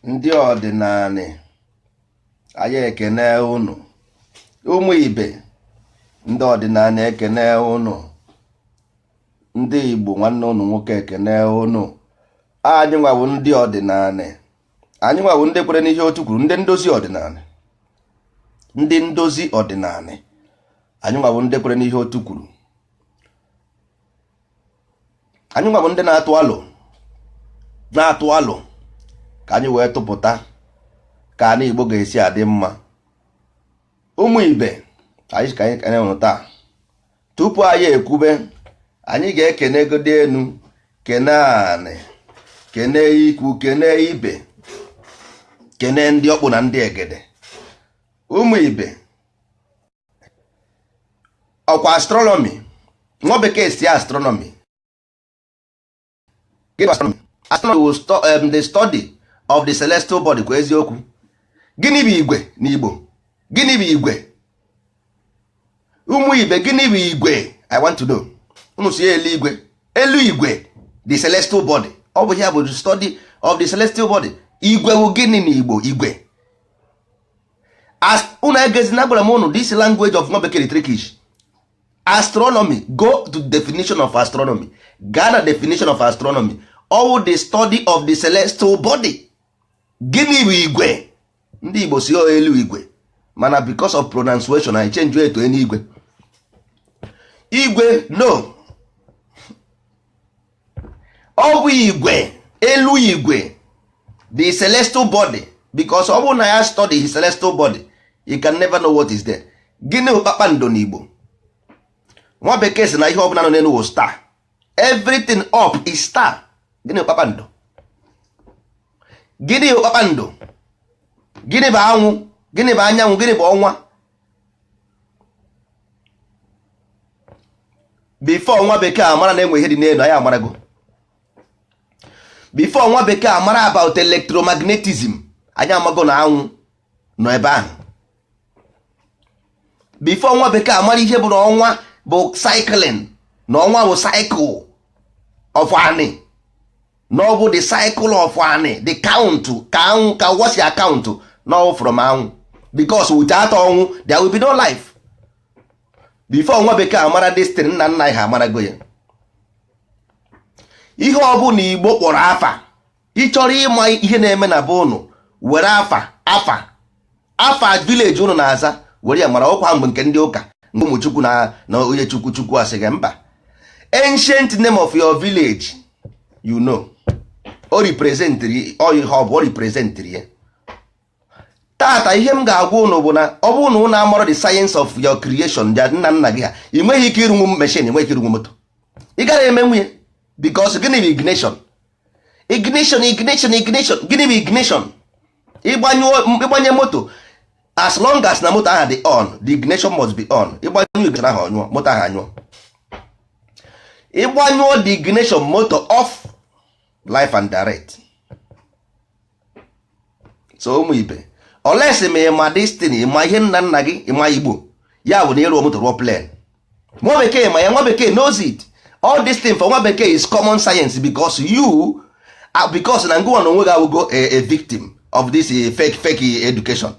Ndị ọdịnanị, anyị ekene unu. Ụmụ ibe, ndị ọdịnanị, ekene unu. Ndị Igbo, nwanne unu nwoke ekene unu. Anyị nwawu ndị ọdịnanị, anyị nwawu ndị kwere n'ihe otu kwuru, ndị ndozi ọdịnanị, ndị ndozi ọdịnanị. Anyị nwawu ndị kwere n'ihe otu kwuru. Anyị nwawu ndị na-atụ alụ, na-atụ alụ ka anyị wee tụpụta ka ana Igbo ga-esi adị mma. Ụmụ ibe anyị, ka anyị kene unu taa. Tupu anyị ekwube, anyị ga-ekenegodi enu, kene anị, kene ikwu, kene ibe, kene ndị ọkpụ na ndị egede. Ụmụ ibe, ọkwa astronomy, nwa bekee si astronomy. Gịnị bụ astronomy? Astronomy will the study of the celestial body. Kwa eziokwu, gịnị bụ igwe n'Igbo? Gịnị bụ igwe? Ụmụ ibe, gịnị bụ igwe? I want to know. Unu si eluigwe, elu igwe, the celestial body. Ọ bụ ya bụ the study of the celestial body. Igwe bụ gịnị n'Igbo? Igwe, as unu egezina, gwara m unu this language of nwa bekee, trickish. Astronomy, go to definition of astronomy. Gaa na definition of astronomy, all the study of the celestial body. Gịnị bụ igwe? Ndị Igbo si elu igwe, mana because of pronunciation anyị change eto eluigwe. Igwe, no, ọ bụ igwe, elu igwe, the celestial body, because ọ bụrụ na ya study his celestial body, you can never know what is there. Gịnị bụ kpakpando n'Igbo? Nwa bekee sị na ihe ọbụla nọ n'elu wụ star. Everything up is star. Gịnị bụ kpakpando? Gịnị bụ kpakpando? Gịnị bụ anwụ? Gịnị bụ anyanwụ? Gịnị bụ ọnwa? Before nwa bekee amara na enwe ihe dị n'elu, anyị amarago. Before nwa bekee amara about electromagnetism, anyị amago na anwụ nọ ebe ahụ. Before nwa bekee amara ihe bụ na ọnwa bụ cycling, na ọnwa bụ cycle of anị, na ọ bụ the cycle of anị, the count ka anwụ ka ụwa si account na ọ from anwụ, because without ọnwụ there will be no life. Before nwa bekee amara destiny, nna nna anyị ha amarago ya. Ihe ọ bụla Igbo kpọrọ afa, ị chọrọ ịma ihe na-eme na be ụnụ, were afa, afa, afa village ụnụ na-aza, were ya mara. Ọkwa mgbe nke ndị ụka, nke ụmụ chukwu na onye chukwu chukwu asị gị mba. Ancient name of your village, you know, o representịrị ọ ihe ọ bụ, o representịrị ya. Tata ihe m ga-agwa ụnụ bụ na ọ bụrụ na ụnụ amarọ the science of your creation, ya nna nna gị ha, ị nweghị ike ịrụnwu machine, ị nweghị ike ịrụnwu moto, ị gaghị eme nwunye. Because gịnị bụ ignition? Ignition, ignition, ignition, gịnị bụ ignition? Ịgbanye moto, as long as na moto ahụ dị on, the ignition must be on. Ịgbanyụ ignition ahụ, ọnyụọ, moto ahụ anyụọ. Ịgbanyụọ the ignition, moto off, life and direct. So ụmụ ibe, unless ma ịma destiny, ịma ihe nna nna gị, ịma Igbo, ya bụ na ịrụọ moto, rụọ plane. Nwa bekee ma ya, nwa bekee knows it. All this thing for nwa bekee is common science, because you, because na ngụwa na onwe gị awụgo a victim of this fake education.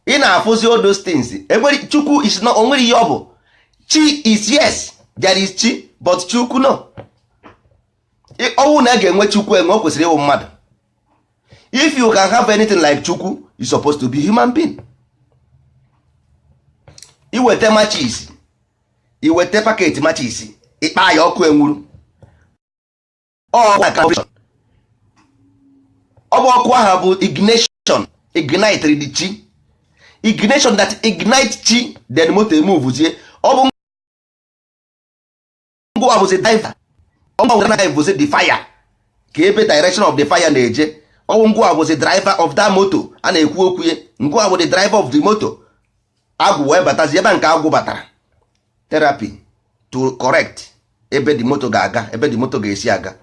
Ị na-afụzi all those things. Enwere chukwu is not, onwere ihe ọ bụ chi is, yes, there is chi, but chukwu, no. Ọnwụ na a ga-enwe chukwu enwe, o kwesịrị ịwụ mmadụ. If you can have anything like chukwu, you supposed to be human being. Iweta matches, iweta packet matches, ịkpa ya ọkụ, enwuru. Ọ bụ ọkụ ahụ bụ ignition, ignite the chi, ignition that ignite chi, then moto emuvuzie. Ọ bụ ngwa bụzi driver, ọ bụzi the fire, ka ebe direction of the fire na-eje. Ọ bụ ngwa bụzi driver of that moto a na-ekwu okwu ya. Ngwa bụ the driver of the moto. Agwụ wee batazi ebe nke agwụ batara, therapy to correct ebe the moto ga-aga, ebe the moto ga-esi aga.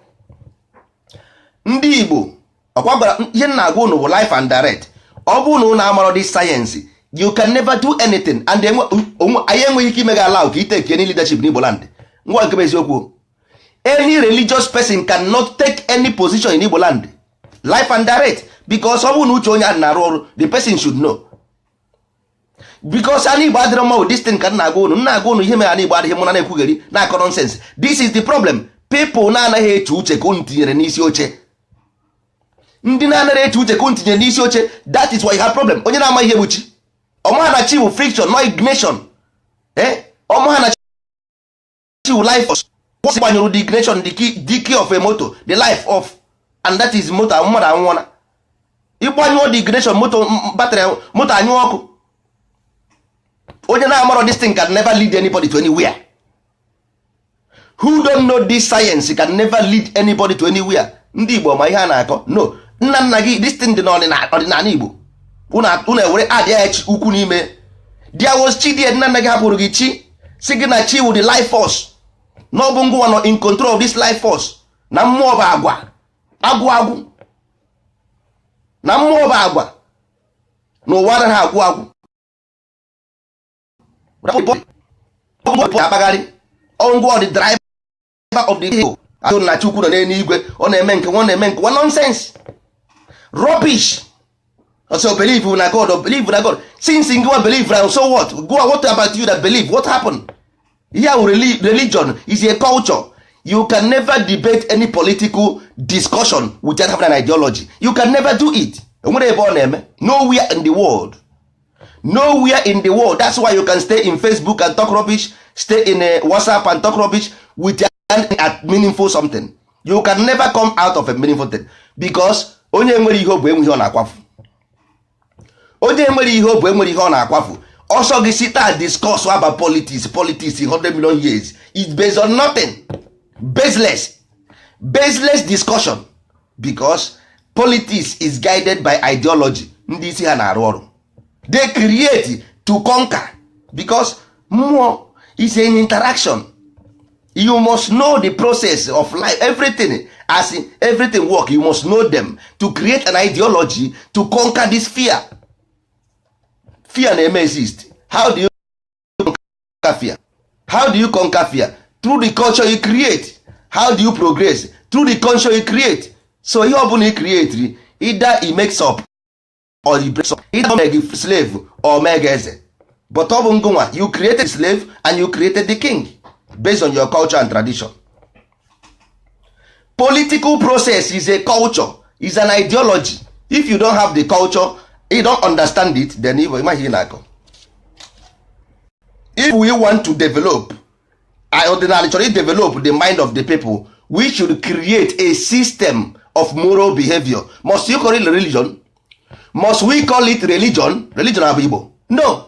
Ndị Igbo, ọkwa gwara ihe m na-agwa unu bụ life and direct. Ọ bụrụ na unu amarọ this science, you can never do anything, and anyị enweghị ike ime gị allow ka i take any leadership n'Igbo land. Ngwa, nke bụ eziokwu, any religious person cannot take any position in Igbo land. Life and direct, because ọ bụrụ na uche onye ahụ na-arụ ọrụ, the person should know, because ana Igbo adịrọ mma with this thing. Ka m na-agwa unu, m na-agwa unu ihe mere ana Igbo adịghị mụ na na-ekwugheri na-akọ nonsense. This is the problem. People na-anaghị eche uche ka unu tinyere n'isi oche. Ndị na-anaghị eche uche ka unu tinyere n'isi oche. That is why you have problem. Onye na-ama ihe bụ chi, ọmaha na chi bụ friction, no ignition. Eh, ọmaha na chi bụ life force. Gbanyụrụ the ignition, the key of a motor, the life of, and that is motor. Mmadụ anwụọla. Ịgbanyụọ the ignition, moto, battery moto anyụọ ọkụ. Onye na-amarọ this thing can never lead anybody to anywhere. Who don't know this science can never lead anybody to anywhere. Ndị Igbo ma ihe a na-akọ. No, nna nna gị, this thing dị n'ọdịnala Igbo. Unu ewere adị ya chi ukwu n'ime. There was chi there. Nna nna gị hapụrụ gị chi, si gị na chi wụ the life force, na ọ bụ ngụwa nọ in control of this life force, na mmụọ bụ agwa agwụ agwụ, na mmụọ bụ agwa, na ụwa anaghị agwụ agwụ. Akpagharị ngwa, the driver of the vehicle. Atụ na Chukwu nọ n'eluigwe, ọ na-eme nke ọ na-eme nke wa. Nonsense, rubbish. So believe na God or believe na God. Since ngwa believe na, so what? Go, what about you that believe? What happened here? Religion is a culture. You can never debate any political discussion without having an ideology. You can never do it. Enwere ebe ọ na-eme? Nowhere in the world, nowhere in the world. That's why you can stay in Facebook and talk rubbish, stay in a WhatsApp and talk rubbish with a meaningful something. You can never come out of a meaningful thing, because onye nwere ihe ọ bụ enwe ihe ọ na-akwafu. Onye nwere ihe ọ bụ enwere ihe ọ na-akwafu. Ọsọ gị si taa discuss about politics, politics 100 million years is based on nothing. Baseless, baseless discussion, because politics is guided by ideology. Ndị isi ha na-arụ ọrụ, they create to conquer, because mmụọ is an interaction. You must know the process of life, everything, as in everything work. You must know them to create an ideology to conquer this fear. Fear na-eme exist. How do you conquer fear? How do you conquer fear? Through the culture you create. How do you progress? Through the culture you create. So ihe ọbụla you create, either it makes up or it breaks up, either make gị slave or make eze. But ọ bụ ngụnwa, you created the slave and you created the king based on your culture and tradition. Political process is a culture, is an ideology. If you don't have the culture, you don't understand it, then you ịmaghị ihe na-akọ. If we want to develop ọdịnala, chọrọ develop the mind of the people, we should create a system of moral behavior. Must you call it religion? Must we call it religion? Religion abụ Igbo? No.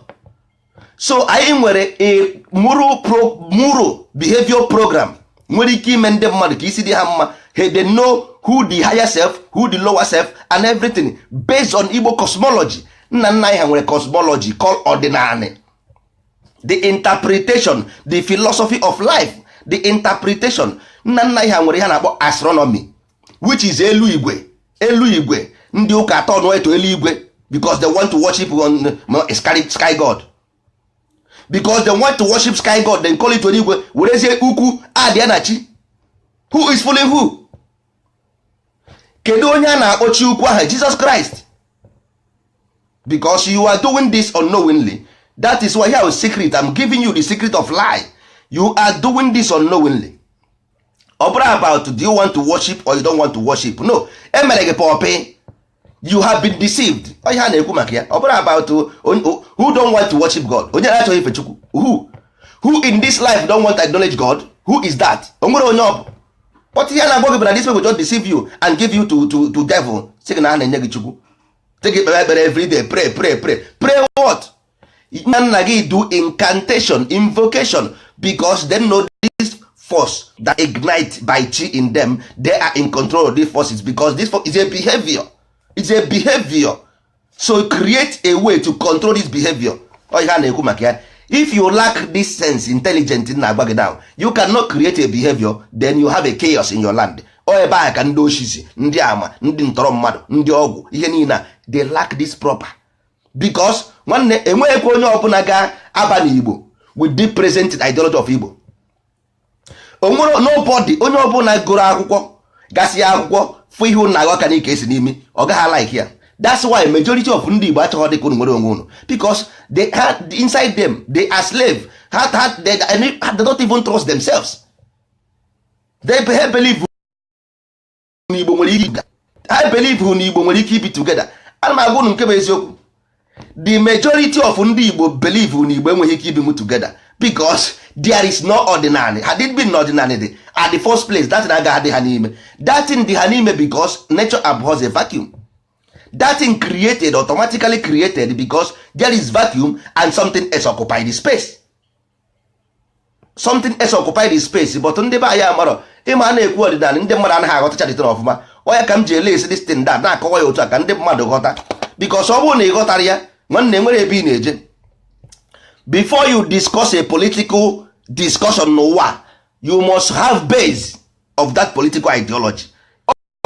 So anyị nwere a moral behavior program nwere ike ime ndị mmadụ ka isi dị ha mma. They know who the higher self, who the lower self and everything, based on Igbo cosmology. Nna nna anyị ha nwere cosmology called ọdịnala, the interpretation, the philosophy of life, the interpretation. Nna nna anyị ha nwere ihe a na-akpọ astronomy, which is elu igwe. Elu igwe, ndị ụka atọ nụ eto eluigwe, because they want to worship on sky god. Because they want to worship sky god, then call it eluigwe, werezie ukwu adịa na chi. Who is fooling who? Kedu onye a na-akpọ chi ukwu ahụ? Jesus Christ. Because you are doing this unknowingly. That is why here is secret. I'm giving you the secret of lie. You are doing this unknowingly. Ọ bụrụ about do you want to worship or you don't want to worship, no. Emere gị pọpị. You have been deceived. Ọ ihe a na-ekwu maka ya, ọ bụrụ about who don't want to worship God. Onye na-achọghị ife Chukwu, who in this life don't want to acknowledge God? Who is that? O nwere onye ọ bụ? But ihe a na-agwa gị bụ na this people just deceive you and give you to devil. Sị gị na a na-enye gị Chukwu, sị gị kpere ekpere every day, pray, pray, pray. Pray what? Nna nna gị do incantation, invocation, because they know this force that ignite by chi in them. They are in control of these forces, because this force is a behavior. It's a behavior. So create a way to control this behavior. Ọ ihe a na-ekwu maka ya. If you lack this sense, intelligent na-agba gị down, you cannot create a behavior, then you have a chaos in your land. Ọ ebe ahụ ka ndị osisi, ndị ama, ndị ntọrọ mmadụ, ndị ọgwụ, ihe niile a, they lack this proper, because nwanne, enweghịkwa onye ọbụla ga-aba n'Igbo with the present ideology of Igbo. Onwere nobody. Onye ọbụla gụrụ akwụkwọ, gasị akwụkwọ Fụ ihe unu na-agụ aka n'ike esi n'imi, ọ gaghị like ya. That's why majority of ndị Igbo achọghị dị ka unu nwere onwe unu, because they ha inside them, they are slave. Ha they don't even trust themselves. They ha believe na Igbo nwere ike, ha believe na Igbo nwere ike ibi together. Ana m agwa unu nke bụ eziokwu. The majority of ndị Igbo believe na Igbo enweghị ike ibinwu together because there is no ọdịnala. Had it been ọdịnala dị at the first place, that thing agaghị adị ha n'ime. That thing dị ha n'ime because nature abhors a vacuum. That thing created, automatically created, because there is vacuum and something else occupy the space. Something else occupy the space. But ndị be anyị amarọ. Ịma a na-ekwu ọdịnala, ndị mmadụ anaghị aghọtacha dịtara ọfụma. Onye ka m ji ele esi this thing that na-akọwa ya otu a ka ndị mmadụ ghọta, because ọ bụrụ na ị ghọtara ya, nwanne, nwere ebe ị na-eje. Before you discuss a political discussion n'ụwa, you must have base of that political ideology.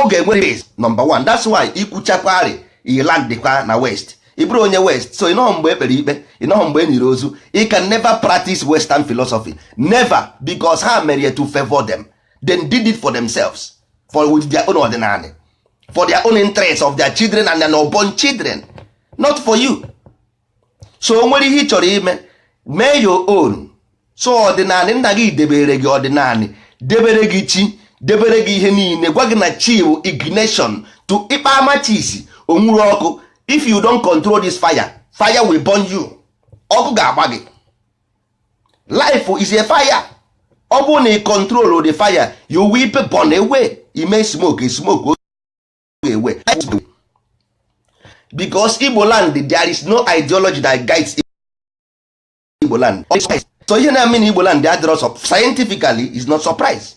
Ọ ga-enwere base number one. That's why ikwuchakwarị ilandịkwa na west, ị bụrụ onye west. So ịnọghọ mgbe ekpere ikpe, ịnọghọ mgbe e nyere ozu. You can never practice western philosophy, never, because ha mere to favor them, then did it for themselves, for with their own ọdịnala, for their own interest of their children and their unborn children, not for you. So o nwere ihe ị chọrọ ime, mee your own. So ọdịnala nna gị debere gị, ọdịnala debere gị, chi debere gị ihe niile, gwa gị na chi bụ ignition to ịkpa amachisi onwuru ọkụ. If you don't control this fire, fire will burn you. Ọkụ ga-agba gị. Life is a fire. Ọ bụrụ na ị control the fire, you will be burn away. Ime smoke, smoke away, because Igbo land, there is no ideology that guides Igbo land. So ihe na-eme na Igbo land adịrọ scientifically is not surprise.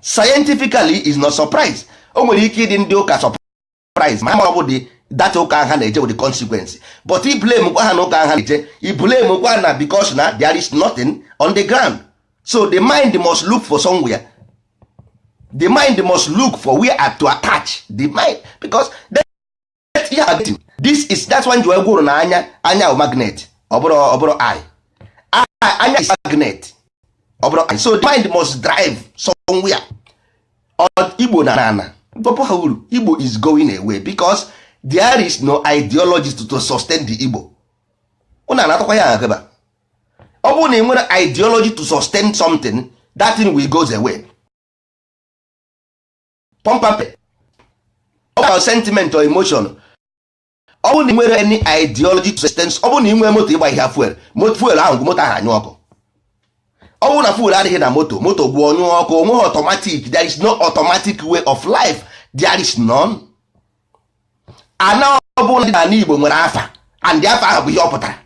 Scientifically is not surprise. O nwere ike ịdị ndị ụka surprise, ma ọ bụ dị that ụka ha na-eje with the consequence. But i blame kwa ha na ụka ha na-eje, i blame kwa na because na there is nothing on the ground. So the mind must look for somewhere. The mind must look for where to attach the mind, because that, yeah, this is, that's why ji gwuru na anya, anya bụ magnet. Ọ bụrụ eye, anya is magnet, ọ bụrụ eye. So the mind must drive somewhere. Igbo na ana bọpụ ha uru. Igbo is going away because there is no ideology to sustain the Igbo. Ụnụ anatakwa ya akaba. Ọ bụrụ na ị nwere ideology to sustain something, that thing will goes away. Pump ọ sentiment or emotion. Ọ bụrụ na ị nwere any ideology to sustain, ọ bụrụ na ị nwee moto ịgba ihe fuel, fuel ahụ, moto ahụ anyụ ọkụ. Ọ bụrụ na fuel adịghị na moto, moto gwụọ, nyụọ ọkụ. Onweghị automatic. There is no automatic way of life. There is none. Ana ọbụla dị n'ala Igbo nwere afa, and afa ahụ bụ ihe ọ pụtara.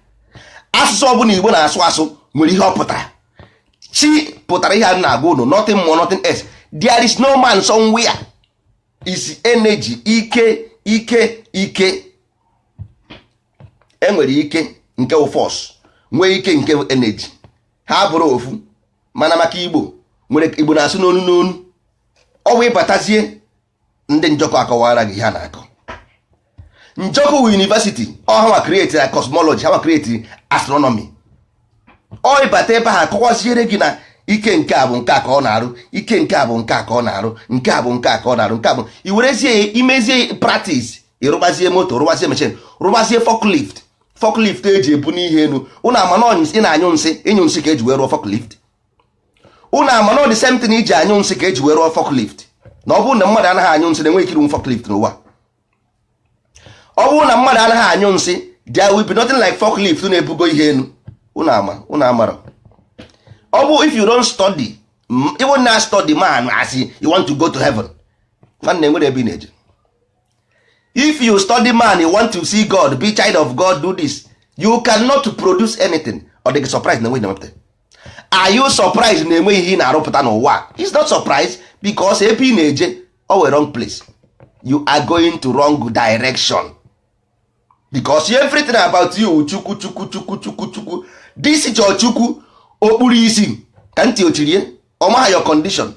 Asụsụ ọbụla Igbo na-asụ asụ nwere ihe ọ pụtara. Chi pụtara ihe a na-agwa unu, nothing more, nothing else. There is no man somewhere. Is energy. Ike, ike, ike. Enwere ike nke wụ force, nwee ike nke wụ energy. Ha bụrụ ofu, mana maka Igbo nwere Igbo na-asụ n'onu n'onu. Ọ bụ ịbatazie ndị njọkọ akọwara gị ihe a na-akọ. Njọkụ wụ university. Ọ ha nwa create cosmology, ha nwa create astronomy. Ọ ịbata ebe ha akọwaziere gị na ike nke a bụ nke a ka ọ na-arụ, ike nke a bụ nke a ka ọ na-arụ, nke a bụ nke a ka ọ na-arụ, nke a bụ i werezie imezie practice, ịrụbazie moto, rụbazie machine, rụbazie forklift. Forklift eji ebu n'ihe elu, ụnụ ama na ị na-anyụ nsị, ịnyụ nsị ka eji wee rụọ forklift. Ụnụ ama na the same thing iji anyụ nsị ka eji wee rụọ forklift. Na ọ bụrụ na mmadụ anaghị anyụ nsị, na-enweghị ike ịrụnwu forklift n'ụwa. Ọ bụrụ na mmadụ anaghị anyụ nsị, there will be nothing like forklift na-ebugo ihe elu. Ụnụ ama, ụnụ amara. Ọ bụ if you don't study, even na study man as you want to go to heaven, nwanne, nwere ebe ị na-eje. If you study man, you want to see God, be child of God, do this, you cannot produce anything. Ọ dị gị surprise na enweghị na-emepụta? Are you surprised na enweghị ihe ị na-arụpụta n'ụwa? It's not surprise, because ebe ị na-eje, ọ were wrong place. You are going to wrong direction, because everything about you, Chukwu, Chukwu, Chukwu, Chukwu, Chukwu. This chọọ Chukwu okpuru isi ka ntị ochirie ọmaha your condition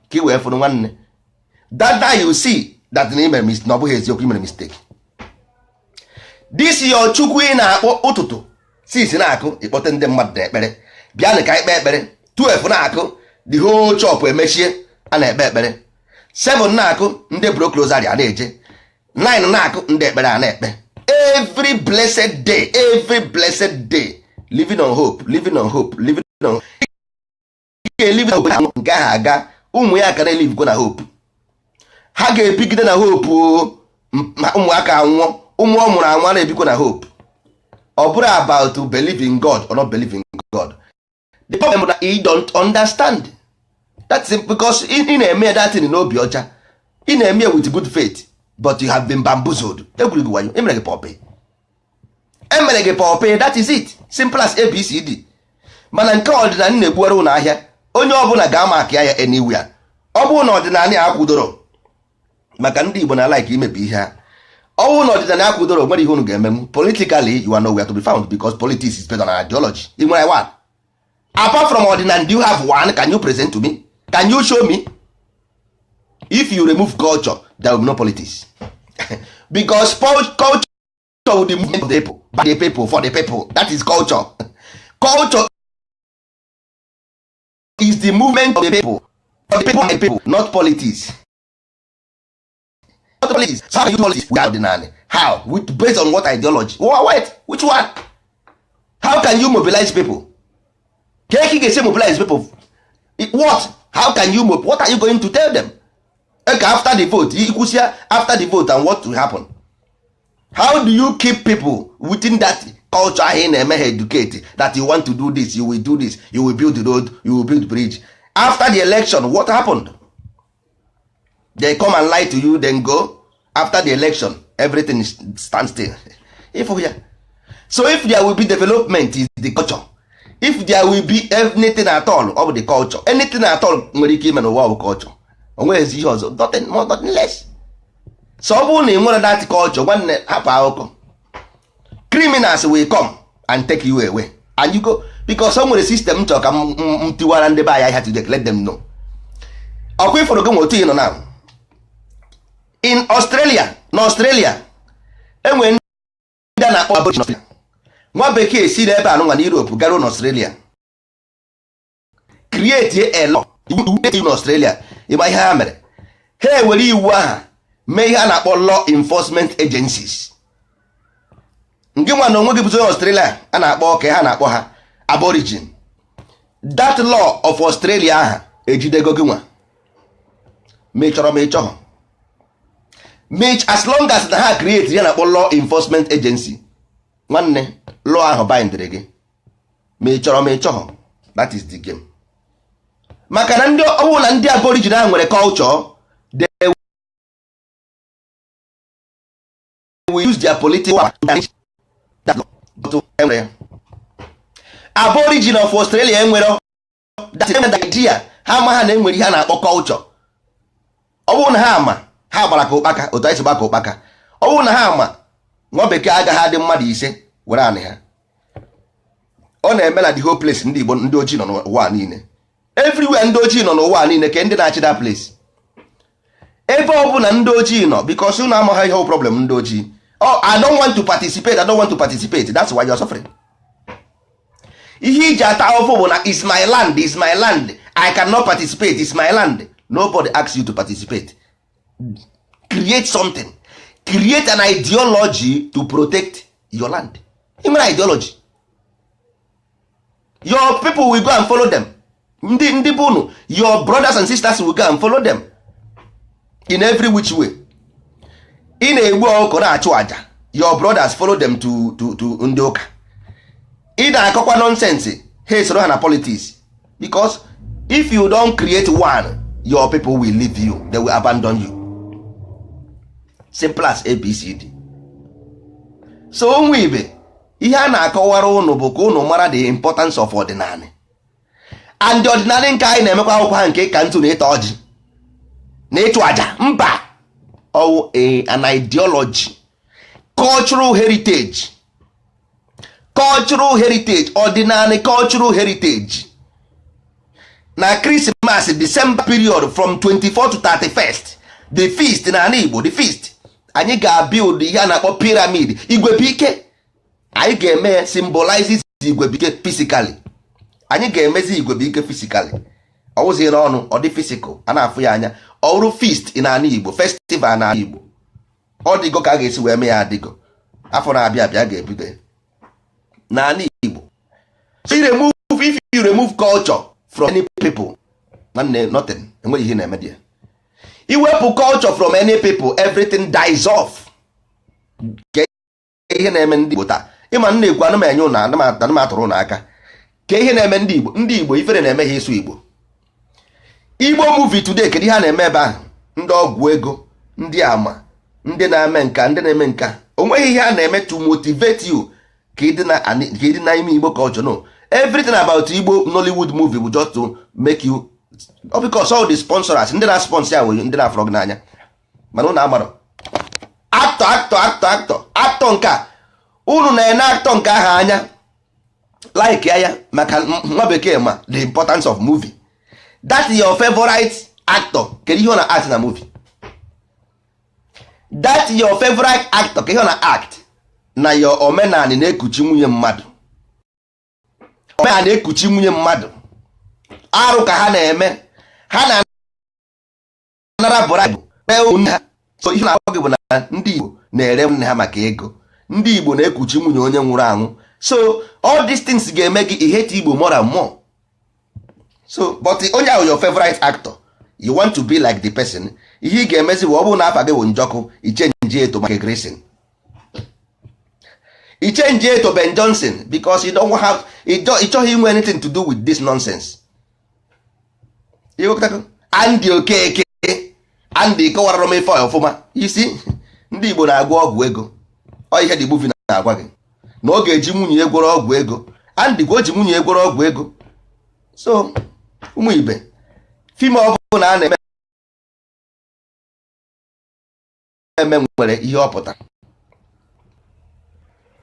ka ị wee fụrụ. Nwanne, that day you see that na imere na ọ bụghị eziokwu, imere mistake. This your Chukwu ị na-akpọ ụtụtụ 6 na-akụ, ịkpọte ndị mmadụ na ekpere, bịanụ ka anyị kpee ekpere. 12 na-akụ, the whole shop emechie, a na-ekpe ekpere. 7 na-akụ, ndị block rosary a na-eje. 9 na-akụ, ndị ekpere a na-ekpe. Every blessed day, every blessed day, living on hope, living on hope, living on ga-elive na nke ahụ aga. Ụmụ ya ka na-elive na hope. Ha ga-ebigide na hope o. Ụmụaka anwụọ, ụmụ ọ mụrụ anwụ na-ebikwa na hope. Ọ bụrụ about to believe in God or not believe in God, the problem bụ na you don't understand. That's it, because ị na-eme that thing n'obi ọcha, ị na-eme ya with good faith, but you have been bamboozled. Egwuru gị wayo, emere gị puppet, emere gị puppet. That is it, simple as ABCD. Mana nke ọdịnala na-egbuwara ụlọ ahịa, onye ọbụla ga-ama aka ya anywhere. Ọ bụrụ na ọdịnala ya akwụdoro, maka ndị Igbo na like imebi ihe ha, ọ bụrụ na ọdịnala akwụdoro, nwere ihe unu ga-emenwu. Politically, you are nowhere to be found, because politics is based on ideology. Ị nwere one apart from ọdịnala? Do you have one? Can you present to me? Can you show me? If you remove culture, there will be no politics, because culture will the movement of the people, by the people, for the people. That is culture. Culture is the movement of the people, for the people, by the people, not politics, not politics. So how can you do politics without ọdịnala? How? With based on what ideology? What, which one? How can you mobilize people? Ka eke ga-esi mobilize people? What? How can you, what are you going to tell them? Okay, after the vote, ikwụsịa after the vote, and what will happen? How do you keep people within that culture ahụ ị na-eme ha educate that you want to do this, you will do this, you will build the road, you will build bridge? After the election, what happened? They come and lie to you, then go. After the election, everything stand still. If ya, so if there will be development, is the culture. If there will be anything at all, ọ bụ the culture. Anything at all nwere ike ime n'ụwa bụ culture. O nweghịzi ihe ọzọ, nothing more, nothing less. So ọ bụrụ na ị nwere that culture, nwanne, hapụ akụkọ. Criminals will come and take you away and you go, because o nwere system chọrọ ka m tiwara ndị be anyị ahịa today. Let them know. Ọkwa ifọrọ gị nwe otu ị nọ now in Australia. Na Australia, enwere ndị a na-akpọ Aborigine. Nwa bekee si n'ebe anụnwa na Europe garuo na Australia, create a law, iwu na Australia. Ịma ihe ha mere? Ha ewere iwu aha mee ihe a na-akpọ law enforcement agencies. Nke nwa na onwe gị bụzi onye Australia, a na-akpọ ka ha na-akpọ ha Aborigine. That law of Australia aha ejidego gị nwa, ma ị chọrọ ma ị chọghọ. As long as na ha create ya na-akpọ law enforcement agency, nwanne, law ahụ bindịrị gị, ma ị chọrọ ma ị chọghọ. That is the game. Maka na ndị ọwụ na ndị Aborigine ahụ nwere culture, they will use their political power to change that law. But enwere ya. Aborigine of Australia enwere that idea. Ha ama ha na enwere ihe a na-akpọ culture. Ọ bụrụ na ha ama, ha gbara ka ụkpaka otu anyị si gba ka ụkpaka. Ọ bụrụ na ha ama, nwa bekee agaghị adị mmadụ 5 were anị ha. Ọ na-eme na the whole place ndị Igbo, ndị ojii nọ n'ụwa niile, everywhere ndị ojii nọ n'ụwa niile, ke ndị na-achị that place, ebe ọ bụla ndị ojii nọ, because unu amaghị ihe problem ndị ojii. Oh, I don't want to participate, I don't want to participate. That's why you're suffering. Ihe iji ata ahụhụ bụ na is my land, is my land, I cannot participate, is my land. Nobody asks you to participate. Create something, create an ideology to protect your land. Ị nwere ideology, your people will go and follow them. Ndị bụ unu, your brothers and sisters will go and follow them in every which way. Ị na-egbu ọkụkọ na-achụ àjà, your brothers follow them to ndị ụka. Ị na-akọkwa nonsense, ha esoro ha na politics, because if you don't create one, your people will leave you, they will abandon you. Simple as ABCD. So ụmụ ibe, ihe a na-akọwara ụnụ bụ ka ụnụ mara the importance of ọdịnala and ọdịnala nke anyị na-emekwa akwụkwọ ha nke ịka ntụ na ịta ọjị na ịchụ àjà mba ọwụ an ideology, cultural heritage, cultural heritage, ọdịnala cultural heritage. Na Christmas, December period, from 24 to 31st, the feast na ala Igbo, the feast, anyị ga-build ihe a na-akpọ pyramid igwebike. Anyị ga-eme symbolizes igwebike physically. Anyị ga-emezi igwebike physically. Ọ wụzighị n'ọnụ, ọ dị physical, a na-afụ ya anya. Ọ bụrụ feast n'ala Igbo, festival n'ala Igbo, ọ dịgo ka a ga-esi wee mee ya. Adịgo afọ na-abịa abịa ga-ebido ya n'ala Igbo. So you remove, if you remove culture from any people, nwanne, nothing, enweghị ihe na-eme dị ya. Iwepụ culture from any people, everything dies off. Ke ihe na-eme ndị Igbo taa? Ịma nna ekwu, anụ m enye ụnụ, anụ m atụrụ ụnụ aka. Ke ihe na-eme ndị Igbo? Ndị Igbo, ifere na-eme ha ịsụ Igbo. Igbo movie today, kedu ihe a na-eme ebe ahụ? Ndị ọgwụ ego, ndị ama, ndị na-eme nka, ndị na-eme nka. O nweghị ihe a na-eme to motivate you ka ịdị na ime Igbo culture. No, everything about Igbo Nollywood movie bụ just to make you, ọ because all the sponsors, ndị na-sponsor ya, nwere ndị na-afọrọ gị n'anya, mana ụnụ amarọ actor, actor, actor, actor, actor nke a unu na-ene, actor nke ahụ anya like ya maka nwa bekee ma the importance of movie. That is your favorite actor, kedu ihe ọ na act na movie? That your favorite actor, ka ihe ọ na act na your omenani na-ekuchi nwunye mmadụ, omenani na-ekuchi nwunye mmadụ, arụ ka ha na-eme, ha na-anara bribe ụmụnne ha. So ihe na-agwa gị bụ na ndị Igbo na-ere nne ha maka ego, ndị Igbo na-ekuchi nwunye onye nwụrụ anwụ. So all these things ga-eme gị ihate Igbo more and more. So but onye ahụ, your favorite actor, you want to be like the person. Ihe ị ga-emezi bụ, ọ bụrụ na afa gị bụ Njọkụ, ichange eto maka Grayson, ichange eto Ben Johnson, because you don't have, ị chọghị inwe anything to do with this nonsense. Andy Okeke, Andy kọwara m ife ọfụma. Isi ndị Igbo na-agwọ ọgwụ ego, ọ ihe dị movie na-agwa gị na ọ ga-eji nwunye ya gwọrọ ọgwụ ego. Andy gwa o ji nwunye ya gwọrọ ọgwụ ego. So ụmụ ibe, film ọ bụla a na-eme eme nwere ihe ọ pụtara.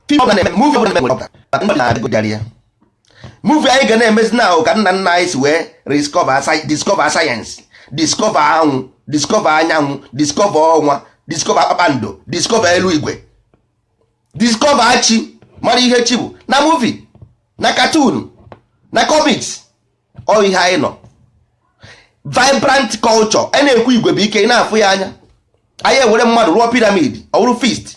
Film ọ bụla na-eme, movie ọ bụla na-eme nwere ọ pụtara, maka ndị na-agụgharị ya. Movie anyị ga na-emezi na ka nna nna anyị si wee discover science, discover anwụ, discover anyanwụ, discover ọnwa, discover kpakpando, discover eluigwe, discover chi, mara ihe chi bụ na movie, na cartoon, na comics. Ọ ihe anyị nọ, vibrant culture a na-ekwu, igwe bụ ike. Ị na-afụ ya anya, anyị ewere mmadụ rụọ pyramid, ọ bụrụ feast,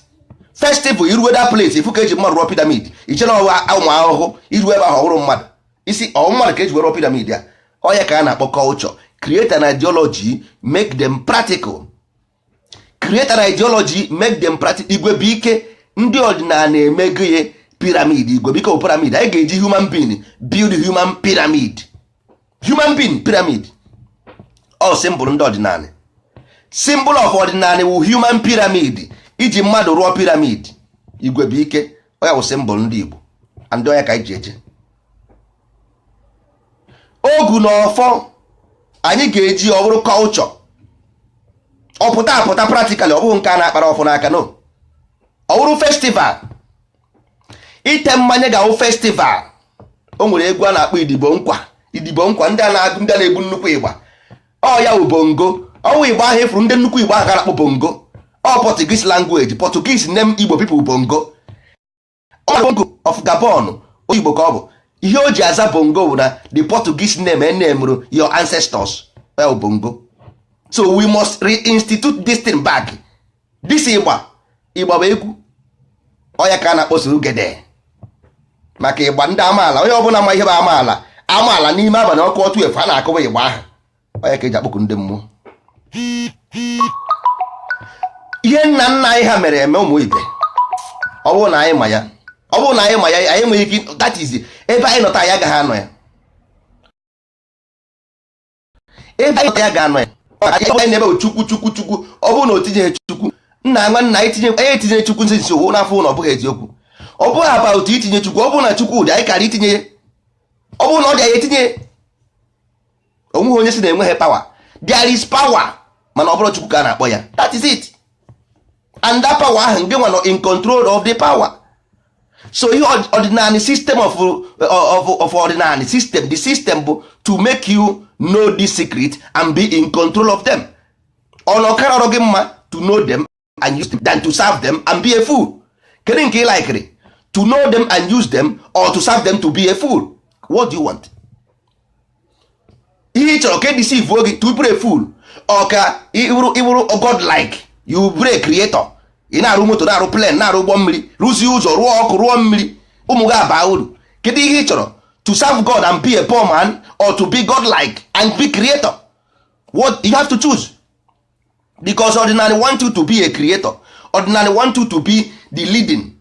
festival. Iruwe that place, ifu ka eji mmadụ rụọ pyramid, iche na ọwa ụmụ ahụhụ. Iru ebe ahụ, ọ bụrụ mmadụ isi, ọ mmadụ ka eji were rụọ pyramid ya. Ọ ya ka a na-akpọ culture. Create an ideology, make them practical. Create an ideology, make them practical. Igwe bụ ike. Ndị ọdịnala na-emego ya pyramid. Igwe bụ ike bụ pyramid. Anyị ga-eji human being build human pyramid, human being pyramid. Ọ symbol ndị ọdịnala, symbol of ọdịnala wụ human pyramid, iji mmadụ rụọ pyramid. Igwe bụ ike, ọ ya wụ symbol ndị Igbo and ọ ya ka anyị ji eje. Ogu na ọfọ anyị ga-eji, ọ bụrụ culture, ọ pụta apụta practically. Ọ bụghị nke a na-akpara ọfụ n'aka, no. Ọ bụrụ festival, ite mmanya ga-awụ festival. O nwere egwu a na-akpọ idibo nkwa, idibo nkwa, ndị a na-agụ, ndị a na-egbu nnukwu ịgba. Ọ ya wụ bongo. Ọwụ igba ahụ efuru, ndị nnukwu igbo ahụ ka na-akpọ bongo. Ọ Portuguese language, Portuguese name Igbo people bongo. Ọ bongo of Gabon, Igbo ka ọ bụ. Ihe o ji aza bongo bụ na the Portuguese name enemụrụ your ancestors, ya wụ bongo. So we must reinstitute this thing back, this ịgba. Ịgba bụ egwu, ọ ya ka a na-akpọ surugede, maka ịgba ndị amaala. Onye ọbụla ma ihe bụ amaala, amaala n'ime abalị, ọkụ ọtụ efu, a na-akụwa ịgba ahụ. Ọ ya ka eji akpọku ndị mmụọ. Ihe nna nna anyị ha mere eme, ụmụ ibe, ọ bụrụ na anyị ma ya, ọ bụrụ na anyị ma ya, anyị enweghị ike. That is ebe anyị nọta, anyị agaghị anọ ya. Ebe anyị nọta ya ga-anọ ya. Anyị na-ebe bụ Chukwu, Chukwu, Chukwu. Ọ bụrụ na o tinyeghị Chukwu, nna nwanna anyị tinye, anyị etinye Chukwu nsi nsi owo n'afọ na ọ bụghị eziokwu. Ọ bụghị about itinye Chukwu. Ọ bụrụ na Chukwu dị, anyị kara itinye ya. Ọ bụrụ na ọ dị, anyị etinye ya. Onweghị onye si na enweghị power. There is power, mana ọ bụrụ Chukwu ka a na-akpọ ya. That is it. And that power ahụ, nke nwa nọ in control of the power. So ihe ọdịnala system of ọdịnala system, the system bụ to make you know this secret and be in control of them. Ọ na ọkara ọrụ gị mma to know them and use them than to serve them and be a fool? Kedu nke ị likiri, to know them and use them or to serve them to be a fool? What do you want? Ihe ị chọrọ ka e deceive gị to be a fool, Ọ ka ịbụrụ god like you break creator. Ị na-arụ moto, na-arụ plane, na-arụ ụgbọ mmiri, rụzie ụzọ, rụọ ọkụ, rụọ mmiri, ụmụ gị aba uru. Kedu ihe ị chọrọ? To serve God and be a poor man, or to be god like and be creator? What you have to choose, because ọdịnanị want you to be a creator. Ọdịnanị want you to be the leading,